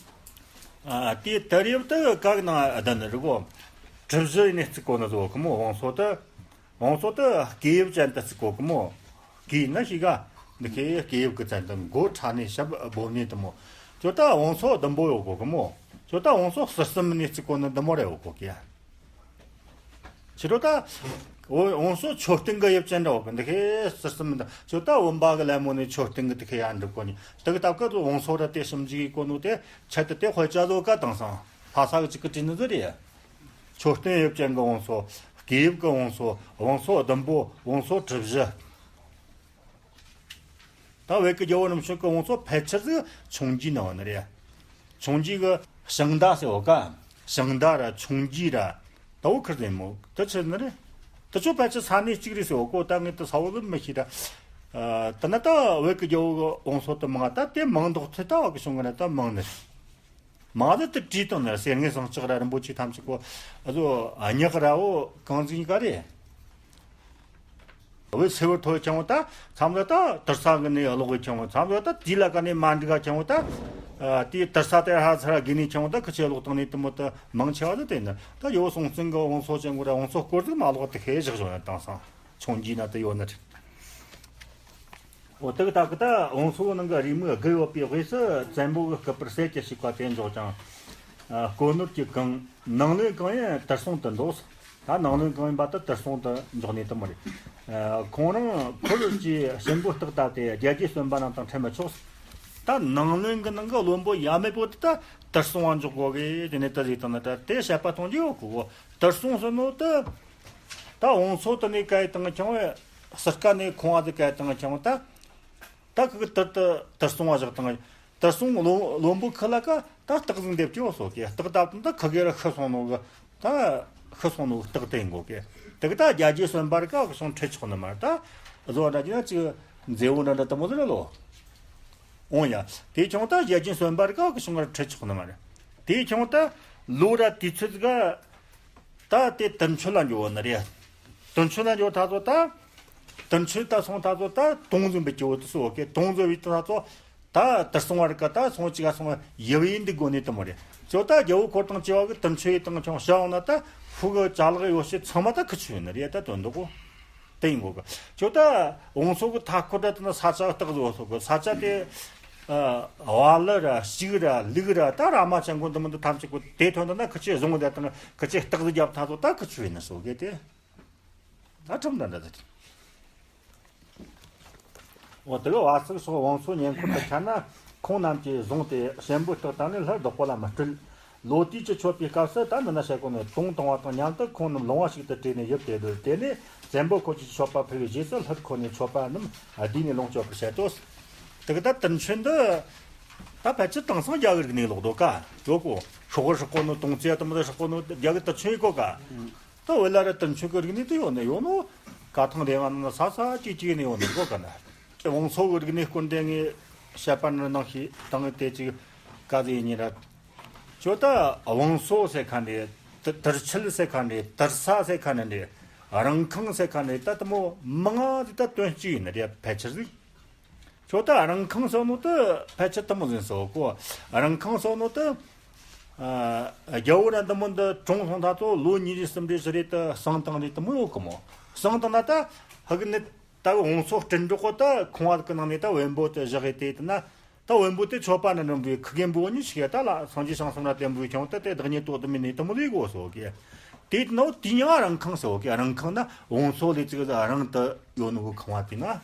ཨ་དེ་དུ་རིབ་དུ་གག་ནང་ཨ་ད་ནི་རི་གོ་གྲུ་བཞི་ནས་བརྩིགས་གོ་ནི་ཟོ་གི་མོ་བང་སོ་དུ། བང་སོ་དུ་སྐེ་དབྱིབས་ཅན་དུ་བརྩིགས་གོ་གི་མོ། སྐེ་ན་ཤི་ག་འདི་ཁའི་སྐེ་དབྱིབས་ཀྱི་ཚན་དུ་མགོ་ཁྲ་ནས་ཞབས་སྦོམ་ནས་དུ་མོ། ཁྱོད་ད་བང་སོ་ཟླུམ་པོ་ཡོད་གོ་གི་མོ། ཁྱོད་ད་བང་སོ་ཟུར་གསུམ་ནས་བརྩིགས་གོ་ནི་ཟླུམ་པོ་རེ་ཡོད་གོ་གི་ཡ། ཕྱི་དྲོ་ད་བང་སོ་མཆོད་རྟེན་གྱི་དབྱིབས་ཅན་འདྲ་ཡོད་གི་འདི་ཁའི་ཟུར་གསུམ་ད་ཁྱོད་ད་བུམ་པ་གི་ལད་མོ་ནས་མཆོད་རྟེན་གྱི་འདི་ཁའི་ཡ་འགྲུབ་གོ་ནི་དེ་གི་སྟབས་ཀ་ཚོ་བང་སོ་ར་དེ་ཞིབ་འཇུག་གི་གོ་ནོ་དེ་ཆེད་དུ་དེ་དཔེ་ཆ་བཟོ་ག་དང་སང་ལྷ་ས་གི་ཅིག་གི་བྲིས་ནི་ཟིག་རེད། མཆོད་རྟེན་དབྱིབས་ཅན་གྱི་བང་སོ། སྐེ་དབྱིབས་ཀྱི་བང་སོ། བང་སོ་ཟླུམ་པོ། བང་སོ་གྲུ་བཞི། ད་བོད་ཀྱི་རྒྱལ་པོ་རིམ་བྱོན་གྱི་བང་སོ་ཕལ་ཆེར་ཟིག་ཆུང་རྒྱུའི་ནང་ནི་རེད། ཆུང་རྒྱུའི་གི་ཞིང་མདའ་ཟེར་བ་ཀ་ཞིང་མདའ་ར་ཆུང་རྒྱུས་ར་ད་བོ་ཁུར་ཟིན་མོ་དུ་ཆི་ནི་རེད། དུ་ཆོ་ཕལ་ཆེར་ས་གནས་གཅིག་རེད་ཟེར་བ་གོ་ད་ངས་དུ་ས་བོ་ལོན་མི་ཤེས་ར། ཨ། དེ་ན་ད་བོད་ཀྱི་རྒྱལ་པོ་གི་བང་སོ་དུ་མང་ད་དེ་མང་འདོག་ཐེ་ད་བ་གི་བྱུང་གི་ན་ད་མང་ནི་རེད། མང་ད་དུ་བྲིས་བཏང་ནི་རེད། སེར་ངེ་ཟངས་ལྕགས་ར་རིན་པོ་ཆེ་ཐམས་ཅད་གོ་ཨ་ཟོ་ཨ་ཉག་ར་བོ་གང་ཟིག་ག་རེད། བོད་སེ་བར་ཐོ་ཆང་བོ་ད་མཚམས་ལ་ད་དུར་ས་གི་ནས་ཀློག་གི་ཆང་བོ་མཚམས་ལ་ད་དེ་ལ་ཀ་ནས་མ་འགྲིག་ག་ཆང་བོ་ད། ཨ། དེ་དུར་ས་དེ་ཧ་ཚ་ར་གི་ནས་ཆང་བོ་ད་ཁི་ཆེ་ཀློག་བཏང་ནས་དུ་མོ་ད་མང་ཆེ་བ་ད་དེ་ནི་ད་ཡོ་སོང་ཙིང་གི་བང་སོ་ཅན་གོ་ར་བང་སོ་སྐོར་ཟིག་མ་ཀློག་དེ་ཁེ་བཞག་བཞག་ན་དང་སང་ཆུང་རྒྱུས་ན་དུ་ཡོད་ནི་རེད། འོ་དེ་གི་ད་གི་ད་བང་སོ་ནང་གི་རེའུ་མིག་དགུ་ཡོད་པའི་དབུས་སུ་བཙན་པོ་གི་སྐུ་པར་གསེར་གྱི་ཞིག་པ་དེ་འཇོག་ཅིང་། ཨ། སྒོ་ནོར་གྱི་གང་ནང་ལོན་གང་ཡིན་དུར་སྲུང་དུ་འདོགས། ད་ནང་ལོན་གང་ཡིན་པ་དེ་དུར་སྲུང་དུ་འཇོག་ནས་དུ་མ་རེད། ཨ། ཁོང་རང་འཁོར་གྱི་གཤིན་པོ་རྟགས་ལྟ་སྟེ་རྒྱལ་གྱི་བསོད་པ་རྣམས་དང་འཕྲད་མི་ཆོག། ད་ནང་ལོན་གྱི་ནང་གི་བློན་པོ་ཡ་མེད་པོ་དེ་ད་དུར་སྲུང་བ་འཇོག་དགོས་གི་དེ་ནས་དུ་ཟིག་དང་ནི་ད་དེ་བཤད་པ་གཏོང་རྒྱུ་ཡོད་གི་དུར་སྲུང་ཟེར་ནོ་དེ། ད་བང་སོ་དེ་ནས་ག་ཡི་དང་ཆང་བས་ཟུར་ཀ་ནས་ཁོང་བ་དེ་ག་ཡི་དང་ཆང་བ་ད། ད་ཁི་གི་དུར་དུ་དུར་སྲུང་བ་བཞག་དང་། དུར་སྲུང་བློན་བློན་པོ་ཁི་ལ་ཀ་ད་སྟག་ཟིག་འདེབས་ཀྱི་འོ་སོ་གེ་སྟག་བཏབ་དང་ད་ཁི་གེ་ར་ཤི་སོང་ནོ་གི་ད་ཤི་སོང་ནོ་གི་སྟག་དེ་ཡིན་གོ་གེ་དེ་གི་ད་རྒྱ་རྒྱའི་གསོན་པར་ཀ་གི་སོང་ཁྲིད་ཆོག་ནི་མ་རེད། ད་བཟོ་འདྲ་གྱི་ན་ཅིག་མཛེས་བོ་འདྲ་འདྲ་དུ་མོ་ཟེར་ལོ། འོང་ཡ་དེ་ཆུང་ད་རྒྱ་རྒྱའི་གསོན་པར་ཀ་གི་སོང་ཁྲིད་ཆོག་ནི་མ་རེད། དེ་ཆུང་ད་ལོ་ར་དུས་ཚོད་ག་ད་དེ་དུར་མཆོད་ལ་འགྱོ་བ་ནི་རེད། དུར་མཆོད་ལ་འགྱོ་ད་ཚོ་ད། དུར་མཆོད་ད་སོང་ད་ཚོ་ད་དུང་ཟིན་པའི་སྐྱེ་བོ་དུ་སོ་གེ་དུང་ཟིན་པའི་ད་ཚོ་ད་དུར་སོང་བ་རིག་ག་ད་སོང་ཅི་ག་སོང་ཡི་བའི་འདི་དགོ་ནི་དུ་མ་རེད། ཅོ་ད་རྒྱལ་བོ་འཁོར་དང་བཅས་པ་གི་དུར་མཆོད་ཡི་དང་ཆུང་བྱ་འོང་ན་ད་ཧུ་གི་ཅ་ལག་ཡོ་བྱད་ཚང་མ་ད་ཁི་ཆུ་ཡོད་ནི་རེད། ད་དོན་དུ་གོ་དེ་ཡིན་གོ་གི་ཅོ་ད་བང་སོ་གི་མཐའ་སྐོར་ད་དུ་ན་ས་ཆ་སྟག་བཟོ་སོ་གི་ས་ཆ་དེ། ཨ། བ་ལི་ར་ཤིག་ར་ལུག་ར་ད་ར་མ་ཅན་གོ་འདི་མི་འདི་ཐམས་ཅད་གོ་དེ་ཐོན་ད་ན་ཁི་ཆུ་བཟུང་བ་དེ་དང་ཁི་ཆུ་སྟག་ཟིག་རྒྱབ་ད་ཚོ་ད་ཁི་ཆུ་ཡོད་ནི་སོ་གེ་དེ། ད་ཁྲིམས་དང་འདྲ་ཟེར། འོ་དེ་གི་བ་ཚིག་སོགས་བང་སོ་ཉེ་འཁོར་དུ་འཕྱར་ན་ཁོང་རྣམས་ཀྱིས་བཟུང་སྟེ་གཤིན་པོའི་རྟགས་དང་ནི་སླར་ལྡོག་པ་ལ་མི་སྤྲུལ། ལོ་དུས་ཀྱི་མཆོད་པའི་སྐབས་སུ་ད་འདི་ན་བཤད་གོ་ནི་དུང་གཏོང་བ་དང་མཉམ་དུ་ཁོང་རྣམས་ལོང་བ་ཞིག་ཏུ་བྲོས་ནས་ཡུལ་དེ་བརྡོལ། དེ་ནས་བཙན་པོ་འཁོར་གྱི་མཆོད་པ་ཕུལ་བའི་རྗེས་སུ་སླར་འཁོར་ནས་མཆོད་པ་རྣམས་བསྡུས་ནས་ལོངས་སྤྱོད་པར་བྱེད་དོ། དེ་གི་ད་དུར་མཆོད་འདི་ད་ཕལ་ཆེར་དེང་སང་རྒྱ་གི་རིག་གནས་ལོག་འདུག་ག་ཡོད་གོ་ཤོག་གུ་ཧྲག་གོ་ནོ་དུང་རྩེ་དུ་མི་ཧྲག་གོ་ནོ་རྒྱ་གི་དུར་མཆོད་ཡོད་གོ་ག་ད་བོད་ལ་ར་དུར་མཆོད་ཀྱི་རིག་གནས་དེ་ཡོད་ནི་ཡོད་ནོ། ཀ་ཐང་རེ་བ་ན་ས་ས་ཅིག་ཅིག་ནས་ཡོད་ནི་གོ་ག་ན། དེ་བང་སོ་གི་རིག་གནས་སྐོར་འདི་ངས་བཤད་པ་ནི་ནང་ཞིག་དང་དེ་ཅིག་ག་ཟེ་ཉིན་ར། ཅོ་ད་བང་སོ་ཟེར་ཁ་ནས་དུ་དུར་ཆུ་ཟེར་ཁ་ནས་དུར་ས་ཟེར་ཁ་ནས་ནས་རང་ཁང་ཟེར་ཁ་ནས་ད་དུ་མོ་མང་ང་ཟིག་ད་དོན་གཅིག་ཡིན་ནི་རེད་ཕལ་ཆེར་ཟིག་ཁྱོད་ད་རང་ཁང་སོགས་ནོ་དུ་ཕལ་ཆེར་དུ་མོ་ཟིན་སོ་གོ་རང་ཁང་སོགས་ནོ་དུ། ཨ། རྒྱལ་བོ་ར་འདི་མོ་འདི་གྲོངས་སོང་ད་ཚོ་ལོ་ཉི་ཤུ་རྩ་གསུམ་རེ་ཞིག་རེ་དུ་གསང་བཏང་རེ་དུ་མོ་ཡོད་གི་མོ། གསང་བཏང་ན་ད་ཧ་གི་ནི་ད་གི་བང་སོ་སྤྲིན་འགྲོགས་གོ་ད་ཁོང་བ་གི་ནང་ནས་ད་བེམ་པོ་དུ་བཞག་གི་དེ་དུ་ན་ད་བེམ་པོ་དེ་མཆོད་པ་ན་འགྲོ་འབུའི་ཁུ་གེ་འབུ་ཉི་ཤིག་ད་ལ་སངས་རྒྱས་བྱང་སེམས་ར་དེ་འབུའི་ཁྱོང་ད་དེ་བདག་ཉིད་དོ་དུ་མི་ནི་དུ་མོ་ལས་གོ་སོ་གི་དེ་དུ་ནོ་དེ་ཉང་རང་ཁང་སོ་གི་རང་ཁང་ན་བང་སོ་ལས་ཙིག་རང་དུ་ཡོད་ནོ་གི་ཁང་བ་དེ་ན།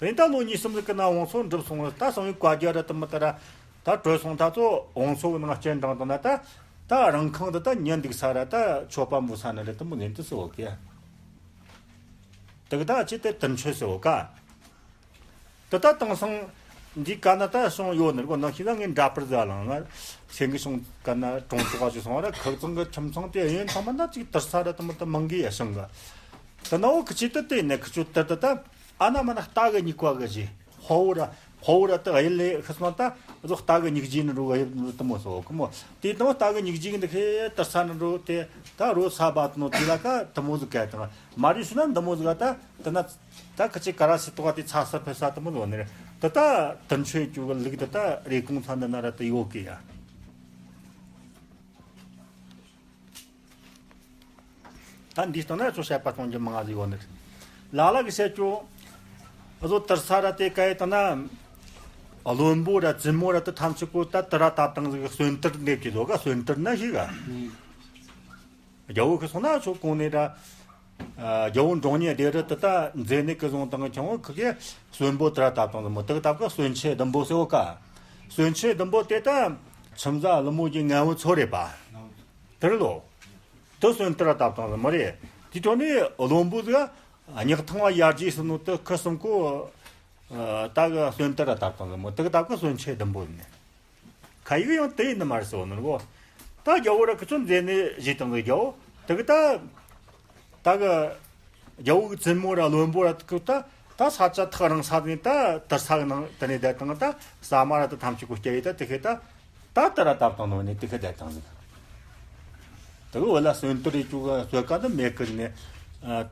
རིང་ད་ལོ་ཉིས་གསུམ་ཟིག་གི་ནང་བང་སོ་འགྲུབ་སོང་ད་སང་བའི་བཀའ་རྒྱ་ར་དུ་མི་ལྟར་ད་གྲོལ་སོང་ད་ཚོ་བང་སོ་གི་ནང་སྤྱན་དྲངས་དང་ན་ད་ད་རང་ཁང་དུ་ད་ཉན་འདུག་ས་ར་ད་མཆོད་པ་འབུལ་ས་ན་རེ་དུ་མི་ཉན་དུ་སོ་གི་དུ་གི་ད་ཅི་དེ་དུར་མཆོད་སོ་ག་དུ་ད་དེང་སང་འདི་ག་ན་ད་སོང་ཡོད་ནི་གོ་ནང་ཤི་ད་ངས་འདྲ་པར་ཟ་ལང་ང་སེང་གི་སོང་ག་ན་གྲོང་ཚོ་ག་ཅིག་སོང་བ་ར་ཁག་ཚང་གི་ཁྱིམ་ཚང་དེ་གཡོན་ཚང་མ་ན་ཅིག་དུར་ས་ར་དུ་མི་ད་མང་གི་ཡ་སང་ག་དུ་ན་འོ་ཁི་ཆི་དུ་དེ་ནས་ཁི་ཆུ་དུ་དུ་ད། ཨ་ན་མ་ན་རྟ་གི་སྙིགས་པ་གི་ཞིག་ཕོ་བོ་ར་ཕོ་བོ་ར་དེ་གཡུལ་ལས་ཤི་སོང་ད་རོ་རྟ་གི་སྙིགས་རྗེས་ནི་རོ་གཡུལ་དུ་མོ་སོ་གི་མོ། དེ་དང་རྟ་གི་སྙིགས་རྗེས་འདི་ཁེ་དར་ས་ནི་རོ་དེ་ད་རོ་ས་བ་དུ་ནོ་དེ་ལ་ཀ་དུ་མོ་ཟིག་ག་དང་མ་རི་སུ་ན་འདི་མོ་ཟིག་ག་ད་དེ་ན་ད་ཁི་ཆི་ཀ་ར་སི་ཏོ་ག་དེ་ཚ་ས་ཕེ་ས་དུ་མོ་ལོ་ནི་རེད། དེ་ད་དུ་མཆོད་ཅུ་གི་ལུགས་དེ་ད་རེ་གོང་ཚ་འདི་ན་ར་དུ་ཡོད་གི་ཡ། ད་འདི་སྟེང་ན་ཚོ་བཤད་པ་གཏོང་རྒྱུ་མང་ཟིག་ཡོད་ནི་རེད། ལ་ལ་གི་བཤད་ཀྱོ། ཨ་ཟོ་དར་ས་ར་དེ་ག་ཡི་ད་ན། བློན་པོ་ར་བཙུན་མོ་ར་དེ་ཐམས་ཅད་པོ་ད་དུ་ར་ད་བཏང་ཟིག་གསོན་དར་འདེབས་ཀྱི་ཟོ་ག་གསོན་དར་ན་ཞིག་ག་རྒྱལ་བོ་ཁི་སོང་ན་ཚོ་གོང་ནས་ར། རྒྱལ་བོ་འབྲོང་ཉེ་སྡེ་རུ་དེ་ད་མཛེ་ནད་ཀི་བཟུང་བཏང་ཁྱོང་ཁི་གེ་གསོན་པོ་དུ་ར་ད་བཏང་ཟིག་མོ་དེ་གི་ད་གི་གསོན་ཆེ་ཟླུམ་པོ་ཟེར་བ་ག་གསོན་ཆེ་ཟླུམ་པོ་དེ་ད་ཁྱིམ་བཟའ་ཀླུ་མོ་གི་ངན་བུ་ཚོ་རེད་པ། དེར་ལོ། དུ་གསོན་དར་བཏབ་བཏང་ཟིག་མོ་རེད། དེ་ཐོག་ནས་བློན་པོ་ཟིག་གཉག་ཐང་བ་ཡར་རྗེས་སུ་ནོ་དུ་ཁུ་སུམ་ཀོ། ད་གི་གསོན་དར་བཏབ་བཏང་ཟིག་མོ་དུ་གི་ད་གི་གསོན་ཆེ་ཟླུམ་པོ་ནས། ཁ་ཡིག་ཡང་དེ་ཡིན་ནི་མ་རེད་ཟེར་བ་ནོར་གོ། ད་རྒྱལ་བོ་ར་ཁི་ཚོ་མཛད་ནས་བཞེས་བཏང་གི་རྒྱལ་བོ་དེ་གི་ད་ད་གི་རྒྱལ་བོ་གི་བཙུན་མོ་ར་བློན་པོ་ར་དེ་གི་ད་ད་ས་ཆ་ཐག་རིང་ས་ནས་ད་དུར་ས་གི་ནང་དེ་ནས་བསྡད་བཏང་ད་ཟ་མ་ར་ད་ཐམས་ཅད་གོ་སྐྱེ་ཡི་ད་དེ་ཁེ་ད་ད་དུར་ར་བཏབ་བཏང་ནོ་ནས་དེ་ཁེ་བསྡད་བཏང་ཟིག་དེ་གི་བོད་ལ་གསོན་དུར་རེ་བཅུག་གི་བཟོད་ཀ་ད་མེད་གི་ནས་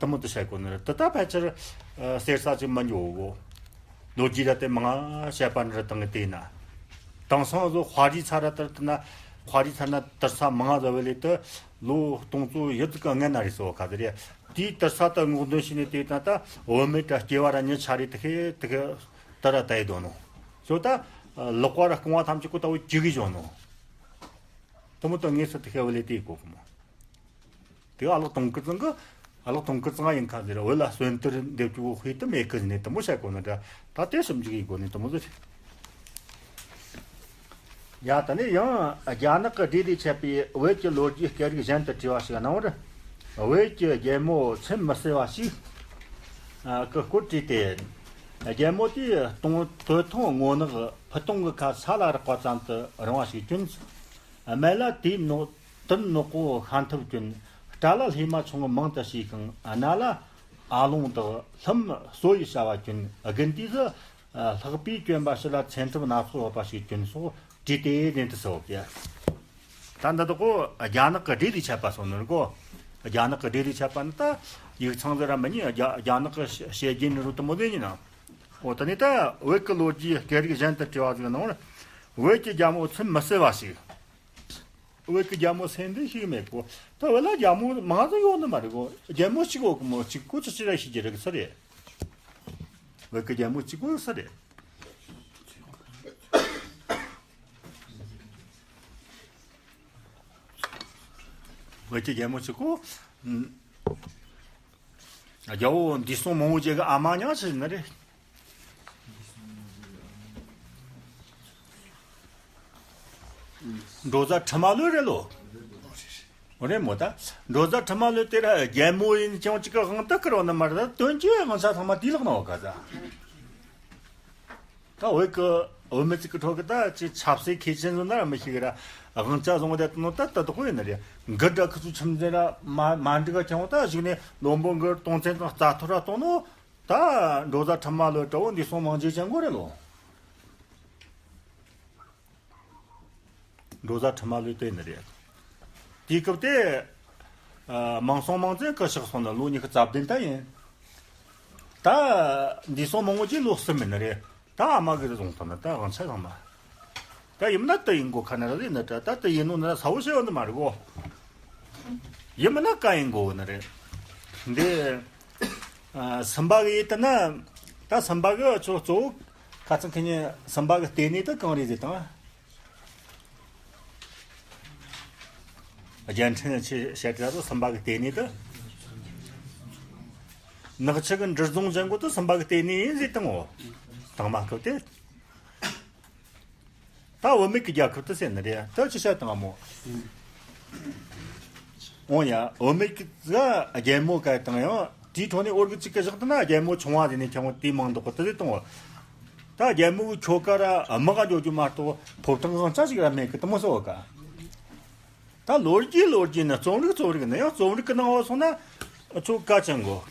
དེ་མོ་དུ་བཤད་གོ་ནི་རེད། དེ་ད་ཕལ་ཆེར་གསེར་ས་ཅིག་མི་འགྱོ་གོ་ལོ་རྒྱུས་ར་དེ་མང་བཤད་པ་འདྲ་བཏང་གི་དེ་ན། དེང་སང་བཟོ་དཔའ་རིས་ཚ་ར་དར་དུ་ན་དཔའ་རིས་ཚ་ན་དར་ས་མང་ང་ཟ་བའི་ལས་དུ་ལོ་སྟོང་ཚོ་ཡི་དུ་ག་ངན་ན་རེད་སོ་ག་དེ་རེད། དེའི་དར་ས་དུ་སྔོག་འདོན་བྱས་ནས་དེ་དང་ད་བུད་མེད་དྲ་སྐྱེ་བ་ར་ཉི་ཆ་རེ་དུ་ཁེ་དུ་ཁེ་དར་ར་ད་ཡི་དོ་ནོ། ཞོ་ད་ལག་པ་ར་རྐང་བ་ཐམས་ཅད་ཀོ་ད་བུ་ཅི་གི་བྱོ་ནོ། དུ་མོ་དུ་ངེས་སུ་དུ་ཁེ་བ་ལས་དེ་གོ་གི་མོ། དེ་ཨ་ལགས་དུང་དཀར་ཚང་གི་ཨ་ལགས་དུང་དཀར་ཚང་ཡིན་ཁ་ཟེར་བོད་ལ་གསོན་དུར་འདེབས་རྒྱུ་དཔེ་དུ་མེད་གི་ནས་དུ་མོ་བཤད་གོ་ནི་འདྲ། ད་དེ་སུམ་ཅིག་ཡིན་གོ་ནི་དུ་མོ་ཟེར། ཡ་ད་ནི་ཡང་རྒྱ་ནག་གི་སྦྲེལ་ལས་ཆད་པའི་བོད་ཀྱི་ལོ་རྒྱུས་སྐད་རིགས་གཞན་དུ་བྲིས་པ་ཞིག་གནང་བར། བོད་ཀྱི་རྒྱལ་མོ་ཚིམ་མི་སྲིད་པ་ཞིག་གི་སྐོར་བྲིས་ཏེ། རྒྱལ་མོ་དེས་སྟོང་ཐོས་ཐོང་ངོ་ནག་ཕུ་ཐོང་གི་ཁ་ས་ལ་རེག་པ་ཙམ་དུ་རིང་བ་ཞིག་གྱོན། སྨད་ལ་དེའི་ནོག་དུར་ནག་པོ་ཤམ་ཐབས་གྱོན། སྐྲ་ལ་ལྷས་མ་ཆུང་ངུ་མང་དུ་བྱས་ཤིང་སྣ་ལ་ཨ་ལོང་དག་ལྷམ་གསོ་ཡི་བྱ་བ་གྱོན། དགུན་དུས་སུ་ལྷགས་པས་གྱོན་པ་ཕྱི་ལ་མཚན་ཐབས་སྣ་ཚོགས་ཡོད་པ་ཞིག་གྱོན་སོགས་བྲིས་ཏེ་ལེན་དུ་གསོལ་ཏེ། ད་འདི་དག་གོ་རྒྱ་ནག་གི་སྦྲེལ་ལས་ཆད་པ་སོང་ནོར་གོ་རྒྱ་ནག་གི་སྦྲེལ་ལས་ཆད་པ་ནི་ད་ཡིག་ཚང་ཟེར་ར་མི་ཉན། རྒྱ་རྒྱ་ནག་གི་བཤད་རྒྱུན་རུ་དུ་མོ་ལེ་ཉིན་ན། འོ་ད་ནི་ད་བོད་ཀྱི་ལོ་རྒྱུས་སྐད་རིགས་གཞན་དུ་བྲིས་པ་ཟིག་ནང་བོད་ཀྱི་རྒྱལ་མོ་ཚིམ་མི་སྲིད་པ་ཞིག་བོད་ཀྱི་རྒྱལ་མོ་སེམས་འདི་ཞིག་མེད་གོ་ད་བོད་ལ་རྒྱལ་མོ་མང་ཟིག་ཡོད་ནི་མ་རེད་གོ་རྒྱལ་མོ་གཅིག་གོ་གི་མོ་གཅིག་གོ་ཅི་ཅི་ར་ཤི་རྒྱུ་རེད་གི་ས་རེད། བོད་ཀྱི་རྒྱལ་མོ་གཅིག་གོ་གི་ས་རེད། བོད་ཀྱི་རྒྱལ་མོ་གཅིག་གོ་རྒྱལ་བོ་འདས་སོང་མང་བོ་ཅིག་གི་ཨ་མ་ཉག་ཅིག་ཡིན་ནི་རེད། འབྲོ་བཟའ་ཁྲི་མ་ལོད་རེད་ལོ། རེད་མོ་ད། འབྲོ་བཟའ་ཁྲི་མ་ལོད་དེ་ར་རྒྱལ་མོ་ཡིན་ཀྱང་ཅིག་གི་དབང་དུ་བསྐུར་བ་ནི་མ་རེད། ད་དོན་གྱི་དབང་ཆ་ཚང་མ་དེའི་ལག་ན་བ་ག་ཟ། ད་བོད་ཀྱི་བུད་མེད་ཅིག་གི་ཁྲོད་ཀྱི་ད་ཅིག་ཆབ་སྲིད་མཁས་ཅན་ཟོ་ན་ར་མི་ཤེས་གི་ར་དབང་ཆ་བཟུང་བ་དེ་ནོ་ད་ད་དོ་ཡིན་ནི་རེད། འགུལ་འདྲ་ཁུ་ཚོ་ཁྱིམ་མཚེས་ར་མ་མ་འགྲིག་ག་ཀྱང་ད་གཞུག་ནས་བློན་པོ་འགུལ་གཏོང་ཚན་དང་རྩ་ཐོ་ར་གཏོང་ནོ། ད་འབྲོ་བཟའ་ཁྲི་མ་ལོད་དྲ་བོ་འདས་སོང་མང་ཇེ་ཅན་གོ་རེད་ལོ། འབྲོ་བཟའ་ཁྲི་མ་ལོད་དེ་ནི་རེད། དེའི་སྐབས་དེ་མང་སོང་མང་ཙན་གི་ཕྱག་སོང་ན་ལོ་ཉི་ཤུ་རྩ་བདུན་ད་ཡིན། ད་འདས་སོང་མང་བོ་ཅིག་ལོ་གསུམ་མིན་ནི་རེད། ད་ཨ་མ་གི་རེ་བཟུང་ཐུབ་ན་ད་དབང་ཆ་ཚང་མ། ད་ཡིན་ན་ད་ཡིན་གོ་ཁ་ན་ར་ཡིན་ན་ད་ད་ད་ཡིན་ནོ་ན་ས་བོ་ཤེས་ཡོད་ནི་མ་རེད་གོ་ཡིན་མིན་ན་ག་ཡིན་གོ་ནི་རེད། འདི་ཨ་སུམ་པ་གི་ཡིད་དེ་ན་ད་སུམ་པ་གི་ཆོ་གཙོ་བོ་ཁ་ཚང་ཁི་ཉིན་སུམ་པ་གི་ལྟེ་གནས་དེ་གང་རེད་ཟེར་དང་། རྒྱལ་ཕྲན་ཆེ་བཤད་གྲྭ་དུ་སུམ་པ་གི་ལྟེ་གནས་དུ། ནག་ཆུ་གི་འབྲི་རྫོང་ཅན་གོ་དུ་སུམ་པ་གི་ལྟེ་གནས་ཡིན་ཟེར་དང་ངོ་། དང་མ་སྐབས་དེ། ད་བུད་མེད་ཀྱི་རྒྱལ་ཁབ་དུ་ཟེར་ནི་རེད་དུ་ཅི་བཤད་དང་མོ། འོང་ཡ་བུད་མེད་ཀྱི་རྒྱལ་མོ་ག་དང་ཡང་དེའི་ཁྲོད་ནས་འོར་གི་གཅིག་གི་བཞག་ཏུ་ན་རྒྱལ་མོ་ཆུང་བ་ཟེར་ནས་ཁྱོད་དེ་མང་འདུག་གི་དུ་ཟེར་དང་ངོ་། ད་རྒྱལ་མོ་གི་ཁྱོ་ག་ར་དམག་ག་འཇོག་རྒྱུ་མ་གཏོགས་ཕོ་བྲང་གང་ཅག་ཅིག་ར་མེད་གི་དུ་མོ་སོ་ག་ད་ལོ་རྒྱུས་ལོ་རྒྱུས་ནི་རྩོམ་རིག་རྩོམ་རིག་ནི་ཡང་རྩོམ་རིག་གི་ནང་བ་སོང་ན་ཁྱོ་ག་ཅང་གོ་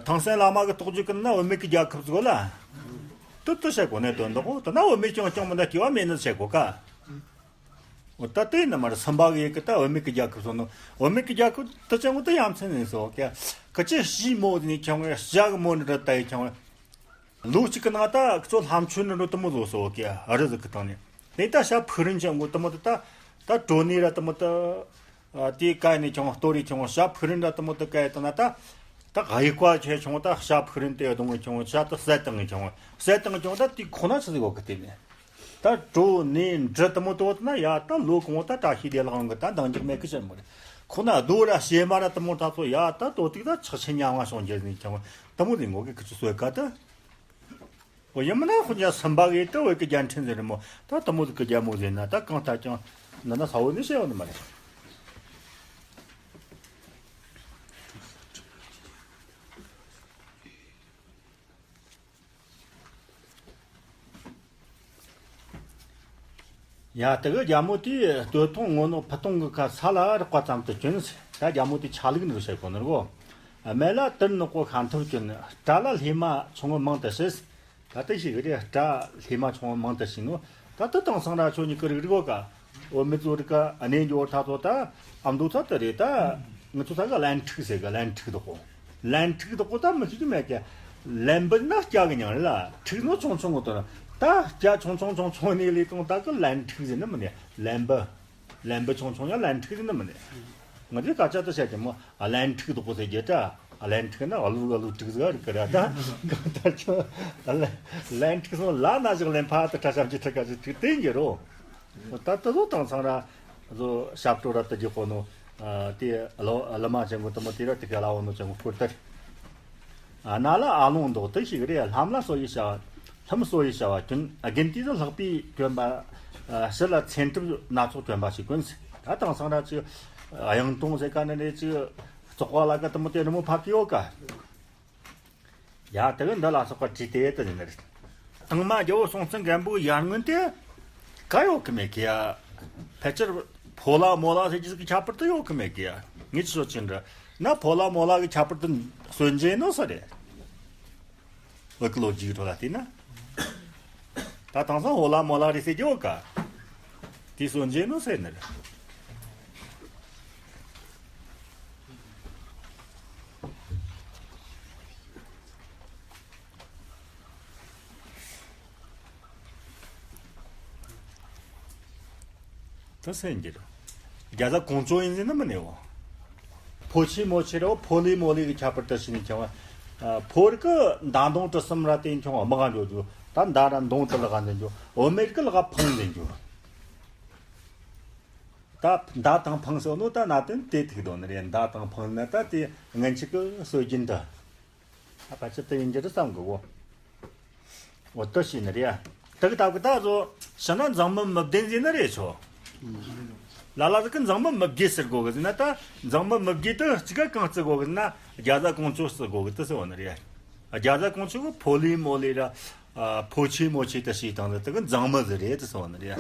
ཐང་སན་བླ་མ་གི་རྟོགས་བརྗོད་ཀྱི་ནི་ན་བུད་མེད་ཀྱི་རྒྱལ་ཁབ་ཟིག་ལ་ཏུ་ཏུ་བཤད་གོ་ནས་དོན་དག་གོ་དུ་ན་བུད་མེད་ཀྱང་ཀྱང་མི་འདྲ་སྐྱེ་བ་མེད་ནི་བཤད་གོ་ག་འོ་ད་དེ་ནི་མར་སུམ་པ་གི་ཡི་གི་ད་བུད་མེད་ཀྱི་རྒྱལ་ཁབ་སོང་ནོ། བུད་མེད་ཀྱི་རྒྱལ་ཁབ་དུ་ཅང་གོ་དུ་ཡ་མཚན་ནས་སོ་ཀྱ་ཁི་ཅི་ཤི་མོ་དེ་ནས་ཁྱོད་ངས་ཞག་མོ་ནི་ར་ད་ཡི་ཁྱོད་ལོ་གཅིག་གི་ནང་ད་ཁྱོད་ལྷམ་ཆུ་ནི་འགྲོ་དུ་མོ་བཟོ་སོ་ཀྱ་རི་ཟིག་གི་སྟེང་ནས་དེ་ད་ཤ་ཕུ་རིན་ཅང་གོ་དུ་མོ་དུ་ད་ད་གྲོ་ནི་ར་དུ་མོ་དུ་དེ་ཀ་ནས་ཁྱོད་ལྟོ་རི་ཁྱོད་ཤ་ཕུ་རིན་ར་དུ་མོ་དུ་ཀ་ཡི་ད་ན་ད་ད་ག་ཡི་ཀ་ཁྱོད་ཁྱོད་ད་ཤ་ཕུ་རིན་དེ་གདོང་གི་ཁྱོད་ཤ་ད་ཟད་དང་གི་ཁྱོད་ཟད་དང་ཁྱོད་ད་དེ་ཁོ་ན་ཆི་ཟིག་གོ་གི་དེ་ནས། ད་གྲོ་ནས་འབྲི་དུ་མོ་དོ་ན་ཡ་ད་ལོ་གོང་ད་བཀྲ་ཤིས་བདེ་ལེགས་གི་ད་འདང་རྒྱག་མེད་གི་ཅན་མོ་རེད། ཁོ་ན་རྡོ་ར་བྱེ་མ་ར་དུ་མོ་ད་ཚོ་ཡ་ད་དོ་ཏིག་ད་ཆག་ཆེ་ཉམ་ང་སོང་རྒྱུ་ནས་ཀྱང་དུ་མོ་ནས་ངོ་གི་ཁི་ཆུ་སོས་ཀ་ད། འོ་ཡིན་མིན་ན་ཁོ་ཉ་སུམ་པ་གི་ད་བོད་གི་རྒྱལ་ཕྲན་ཟེར་མོ་ད་དུ་མོ་གི་རྒྱལ་མོ་ཟེར་ན་ད་གང་ལྟར་ཀྱང་ན་ན་ས་བོ་ནི་བཤད་བ་ནི་མ་རེད། ཡ། དེ་གི་རྒྱ་མོ་དེས་སྟོད་ཐུང་སྔོ་ནག་ཕུ་ཐུང་གི་ཁ་ས་ལ་རགས་པ་ཙམ་དུ་གྱོན། ད་རྒྱ་མོ་དེ་ཆ་ལུགས་འདི་བཤད་གོ་ནི་རེད་གོ། སྨད་ལ་དུར་ནག་པོ་ཤམ་ཐབས་གྱོན། དྲ་ལ་ལྷས་མ་ཆུང་ངུ་མང་དུ་བྱས། ད་ལྟ་ཞིག་རེད། དྲ་ལྷས་མ་ཆུང་ངུ་མང་དུ་བྱས་ནོ། ད་ལྟ་དེང་སང་ར་ཆོ་གཉིས་ཀྱི་རིགས་རིག་གོ་ཀ། འོ་མི་ཚོ་རིག་ག་གནས་འགྱོ་ཐ་ཚོ་ད་ཨ་མདོ་ཚ་དུ་རེད། ད་ང་ཚོ་ད་གི་ལན་ཕྲུག་ཟེར་གི། ལན་ཕྲུག་དག་གོ། ལན་ཕྲུག་དག་གོ་ད་མི་ཤེས་ཀྱི་མེད་ཀྱི། ལན་པ་ན་སྐྱ་གི་མྱིང་རེད་ལ། ཕྲུག་ནོ་ཆུང་ཆུང་གི་དོན། ད་སྐྱ་ཆུང་ཆུང་ཆུང་ཆུང་ནས་ལས་དང་ད་གི་ལན་ཕྲུག་ཟེར་ནི་མིན་ནས། ལན་པ། ལན་པ་ཆུང་ཆུང་ཡང་ལན་ཕྲུག་ཟེར་ནི་མིན་ནས། ང་ཚོས་སྐད་ཆ་དུ་བཤད་ཀྱི་མོ། ཨ། ལན་ཕྲུག་དག་གོ་ཟེར་རྒྱུ་ད། ཨ། ལན་ཕྲུག་ན་ཨ་ལུ་ཨ་ལུ་ཕྲུག་ཟེར་རིག་གི་ར། ད་གང་ལྟར་ཆོ། ཨ། ལན་ཕྲུག་སོང་ལ་ན་ཞིག་ལན་ཕ་དུ་ཁྲ་ཤམ་གྱི་ཁྲི་ཁ་ཞིག་ཕྲུག་བསྟན་གྱི་རོ། ད་དུ་ལོ་དང་ཚང་ར་ལོ་ཞབས་བྲོ་ར་དུ་རྒྱུ་གོ་ནོ། ཨ། དེ་ལོ་ལི་མ་ཅན་གོ་དུ་མོ་དེ་ར་དེ་ག་ལ་འོ་ནོ་ཅན་གོ་སྐོར་དར། ཨ། ན་ལ་ཨ་ལོང་མདོག་དུ་ཞིག་རེད། ལྷམ་ལ་སོ་ཡི་བྱ་བ། ལྷམ་སོ་ཡི་བྱ་བ་གྱོན། དགུན་དུས་སུ་ལྷགས་པའི་གྱོན་པ། ཨ། ཕྱི་ལ་ཚན་གྲུབ་སྣ་ཚོགས་གྱོན་པ་ཞིག་གོན། ད་དེང་སང་ར་ཅིག་གཡུང་དྲུང་ཟེར་ག་ནི་རེད། ཅིག་བཙོག་པ་ལ་ག་དུ་མོ་དེ་རི་མོ་ཕབ་ཀྱི་ཡོད་ཀ། ཡ། དེ་གི་འདི་ལ་སོགས་པ་བྲིས་ཏེ་དེ་ཡིན་ནི་རེད། དང་མ་རྒྱལ་པོ་སྲོང་བཙན་སྒམ་པོའི་ཡར་སྔོན་དེ་ག་ཡོད་གི་མེད་གི་ཡ། ཕལ་ཆེར་ཕོ་ལ་མོ་ལ་ཟེར་གྱི་ཟིག་གི་ཁྱད་པར་དུ་ཡོད་གི་མེད་གི་ཡ། ངས་ཅི་ཟོ་ཅི་འདྲ་ན་ཕོ་ལ་མོ་ལ་གི་ཁྱད་པར་དུ་སོན་རྗེས་ནོ་ས་རེད། བོད་ཀྱི་ལོ་རྒྱུས་ཀྱི་ཐོག་ལ་བལྟས་ན། ད་དེང་སང་ཕོ་ལ་མོ་ལ་རེད་ཟེར་གྱི་ཡོད་ཀ། དེ་སོན་རྗེས་ནོ་ཟེར་ནི་རེད། ད་སེམས་ཀྱི་རེད། རྒྱ་བཟའ་གོང་ཆོ་ཡིན་ཟེར་ན་མི་ནས་འོ། ཕོ་ཆེ་མོ་ཆེ་རེད། ཕོ་ལེ་མོ་ལེ་གི་ཁྱད་པར་དུ་ཕྱིན་ནས་ཁྱེར་བ། ཕོ་རིགས་ཀྱི་མདའ་མདུང་གྲི་གསུམ་ར་དེ་ཁྱེར་བ་དམག་ག་འགྲོ་རྒྱུ། ད་མདའ་ར་མདུང་དེ་ལག་ག་འཛིན་རྒྱུ། འོ་མི་རིགས་ཀྱི་ལག་ག་འཕང་འཛིན་རྒྱུ། ད་མདའ་དང་འཕང་ཟེར་ནོ་ད་ན་དོན་དེ་ཐུག་དོན་རེད། མདའ་དང་འཕང་ན་ད་དེ་སྔན་ཆད་ཀྱི་སྲོལ་རྒྱུན་འདྲ། ད་ཕལ་ཆེར་དེ་ཡིན་རྒྱུ་རེད་བསམ་གི་འོ། འོ་དེ་བྱས་ནི་རེད་ཡ། དེ་གི་ད་གི་ད་བཟོ་བྱས་ན་མཛངས་མི་མི་བདེན་ཟེར་ནི་རེད་ཆོ། ལ་ལ་ཟིག་གི་མཛངས་མི་མི་དགེ་ཟེར་དགོ་གི་ཟེར་ན། ད་མཛངས་མི་མི་དགེ་དེ་གཅིག་ག་གང་བརྩི་དགོ་གི་ཟེར་ན། རྒྱ་བཟའ་གོང་ཆོ་བརྩི་དགོ་གི་དེ་ཟེར་བ་ནི་རེད་ཡ། རྒྱ་བཟའ་གོང་ཆོ་གི་ཕོ་ལེ་མོ་ལེ་ར། ཨ། ཕོ་ཆེ་མོ་ཆེ་དེ་བྱས་བཏང་ཟིག་དེ་གི་མཛངས་མི་ཟིག་རེད་དེ་ཟེར་བ་ནི་རེད་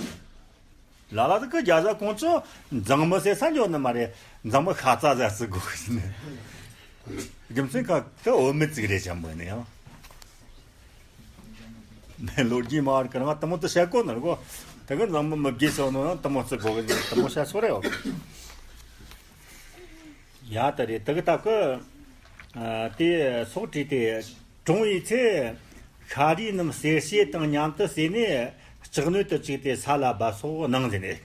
ཡ། ལ་ལ་དེ་གི་རྒྱ་བཟའ་གོང་ཆོ་མཛངས་མི་ཟེར་ས་འཇོག་ནི་མ་རེད། མཛངས་མི་ཤ་ཚ་ཟེར་ཟིག་དགོ་གི་ཟེར་ནི། རྒྱུ་མཚན་ག་དེ་འོ་མི་ཙིག་རེད་ཅང་མོ་ནི་ཡང་། ནས་ལོ་རྒྱུས་མ་བར་གི་རང་དེ་མོ་དུ་བཤད་གོ་ནི་རེད་གོ། དེ་གི་མཛངས་མི་མི་དགེ་ཟེར་ནོ་ཡང་དེ་མོ་བརྩི་དགོ་གི་ཟེར་ནི་དེ་མོ་བཤད་སོ་རེད་འོ། ཡ་ད་རེད། དེ་གི་ད་གི། ཨ། དེ་སོགས་བྲིས་ཏེ། གྲོངས་པའི་ཚེ། ཤ་རུས་རྣམས་གསེར་ཕྱེ་དང་མཉམ་དུ་བསྲེས་ནས་ལྕགས་སྣོད་དུ་བཅུག་སྟེ་ས་ལ་སྦ་སོགས་གནང་ཟེར་ནས།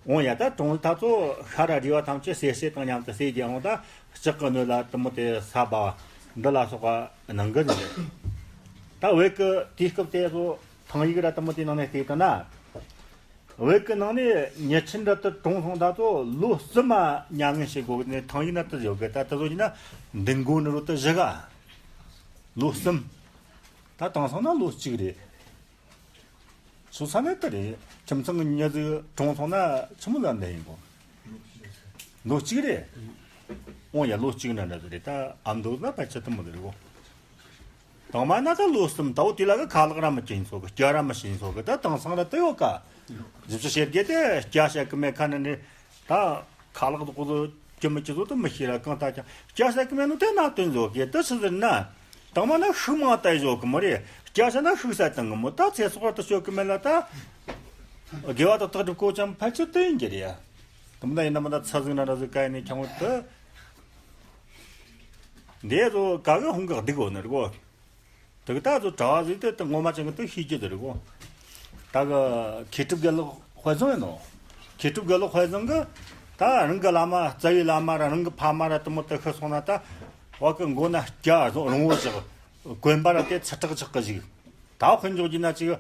འོང་ཡ། ད་གྲོངས་ཐ་ཚོ་ཤ་ར་རུས་པ་ཐམས་ཅད་གསེར་ཕྱེ་དང་མཉམ་དུ་བསྲེས་ཀྱི་འོང་། ད་ལྕགས་ཀྱི་སྣོད་ལ་དེ་མོ་དེ་ས་སྦ་བ་འདི་ལ་སོགས་པ་གནང་གི་ཟེར་ནས། ད་བོད་ཀྱི་དུས་སྐབས་དེ་ཚོ་ཐང་ཡིག་ར་དེ་མོ་དེ་ནང་ནས་བལྟས་ད་ན། བོད་ཀྱི་ནང་ནས་ཉེ་ཆར་འདྲ་དུ་གྲོངས་སོང་ད་ཚོ་ལོ་གསུམ་མ་མྱ་ངན་བྱེད་དགོས་ནས་ཐང་ཡིག་ན་དུ་ཡོད་གི། ད་དུ་ཚོ་ཡིན་ན་འདི་མགོ་ནི་རུ་དུ་བཞི་ག། ལོ་གསུམ། ད་དེང་སང་ན་ལོ་གཅིག་རེད། སོ་ས་ནས་དུ་རེད། ཁྱིམ་ཚང་གི་མྱི་ཟིག་གྲོངས་སོང་ན་ཆི་མོ་ལ་འདི་ཡིན་གོ། ལོ་གཅིག་རེད། འོང་ཡ། ལོ་གཅིག་ན་འདྲ་ཟིག་རེད། ད་ཨ་མདོ་ན་ཕལ་ཆེར་དུ་མོ་ཟིག་རེད་གོ། དང་མ་ན་ད་ལོ་གསུམ། ད་འོ་དེ་ལ་གི་ཁ་ལག་ར་མི་སྐྱིན་སོ་གི། སྐྱ་ར་མི་སྐྱིན་སོ་གི། ད་དེང་སང་ར་དུ་ཡོད་ཀ། བཞི་བཅུ་ཞེ་བརྒྱད་དེ་སྐྱ་བཤད་གི་མེད་ཁ་ནི་ནི། ད་ཁ་ལག་དུ་ཀོ་དུ་སྐྱི་མི་སྐྱི་ཚོ་དུ་མི་ཤེས་ར། གང་ལྟར་ཀྱང་སྐྱ་བཤད་གི་མེད་ནོ་དེ་ན་དོན་བཟོ་གི། དུ་ཆི་ཟེར་ན། དང་མ་ན་ཤུགས་མང་ལྟ་བཟོ་གི་མོ་རེད། སྐྱ་བཤད་ན་ཤུགས་ས་བཏང་གི་མོ། ད་ཚེ་སྲོག་ར་དུ་སྐྱོ་གི་མེད་ལ། ད་དགེ་བ་དུ་དག་སྒྲུབ་གོ་ཅང་ཕལ་ཆེར་དུ་ཡིན་གྱི་རེད་ཡ། དུ་མ་ད་ཡིན་ན་མ་ད་ཚ་ཟིག་ན་ར་ཟིག་ག་ཡིན་ནི་ཁྱང་བོ་དུ། འདི་ཚོ་ག་གི་ཧུང་གི་སྡིག་འོ་ནི་རེད་གོ། དེ་གི་ད་ཚོ་གྲྭ་བ་ཟིག་དེ་དེ་ངོ་མ་ཅན་གི་དེ་ཤེས་རྒྱུ་དེ་རེད་གོ། ད་གི་མཁས་གྲུབ་དགེ་ལེགས་དཔལ་བཟང་ཡིན་ནོ། མཁས་གྲུབ་དགེ་ལེགས་དཔལ་བཟང་གི་ད་རང་གི་བླ་མ་རྩ་བའི་བླ་མ་ར་རང་གི་ཕ་མ་ར་དེ་མོ་དེ་ཤི་སོང་ན། ད་བ་གི་མགོ་ན་སྐྱ་རང་བོ་ཅིག་གོན་པ་ར་དེ་ཚ་དྲག་ཆགས་གི་ཞིག། ད་དཔེ་འཇོག་རྒྱུ་ན་ཅིག་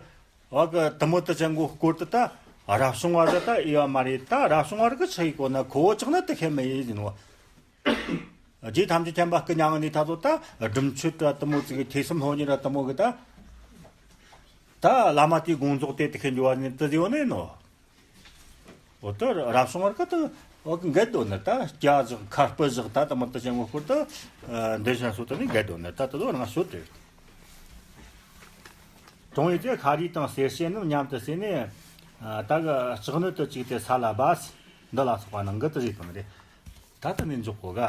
བ་གི་དེ་མོ་དེ་ཅན་གོ་སྐོར་དུ་ད་རབ་བྱུང་བ་ར་ད་ཨེ་བ་མ་རེད། ད་རབ་བྱུང་བ་ར་གི་ཆི་ཡི་གོ་ན་ཁོ་བོ་ཅག་ན་དེ་ཁེ་མི་ཡི་ཡིན་ནོ། རྗེ་ཐམས་ཅད་མཁྱེན་པ་སྐུ་མྱ་ངན་ལས་ཐ་ཚོ་ད་སྒྲུབ་མཆོད་ར་དེ་མོ་ཙིག་ཐོས་བསམ་སློབ་གཉེར་ར་དེ་མོ་གི་ད། ད་བླ་མ་དེའི་དགོངས་རྫོགས་དེ་དེ་ཁེ་འགྱུར་བ་ནི་དེ་ཡོད་ནི་ནོ། འོ་ད་རབ་བྱུང་བར་གི་ད་འོ་གི་འགལ་འདོད་ནི། ད་སྐྱ་བཞག་ཁ་སྤུ་བཞག་ད་དེ་མོ་དེ་ཅན་གོ་སྐོར་ད། འདི་ཤ་སོ་ད་ནི་འགལ་འདོད་ནི། ད་དེ་ཚོ་རང་ཤོད་དེ། གྲོངས་ཡོད་ཚེ་ཤ་རུས་དང་གསེར་ཕྱེ་རྣམས་མཉམ་དུ་བསྲེས་ནས། ད་གི་ལྕགས་སྣོད་དུ་བཅུག་སྟེ་ས་ལ་སྦས། འདི་ལ་སོགས་པ་ནང་གི་དེ་བཞིན་དང་རེད། ད་དེ་ནས་འཇོག་གོ་ག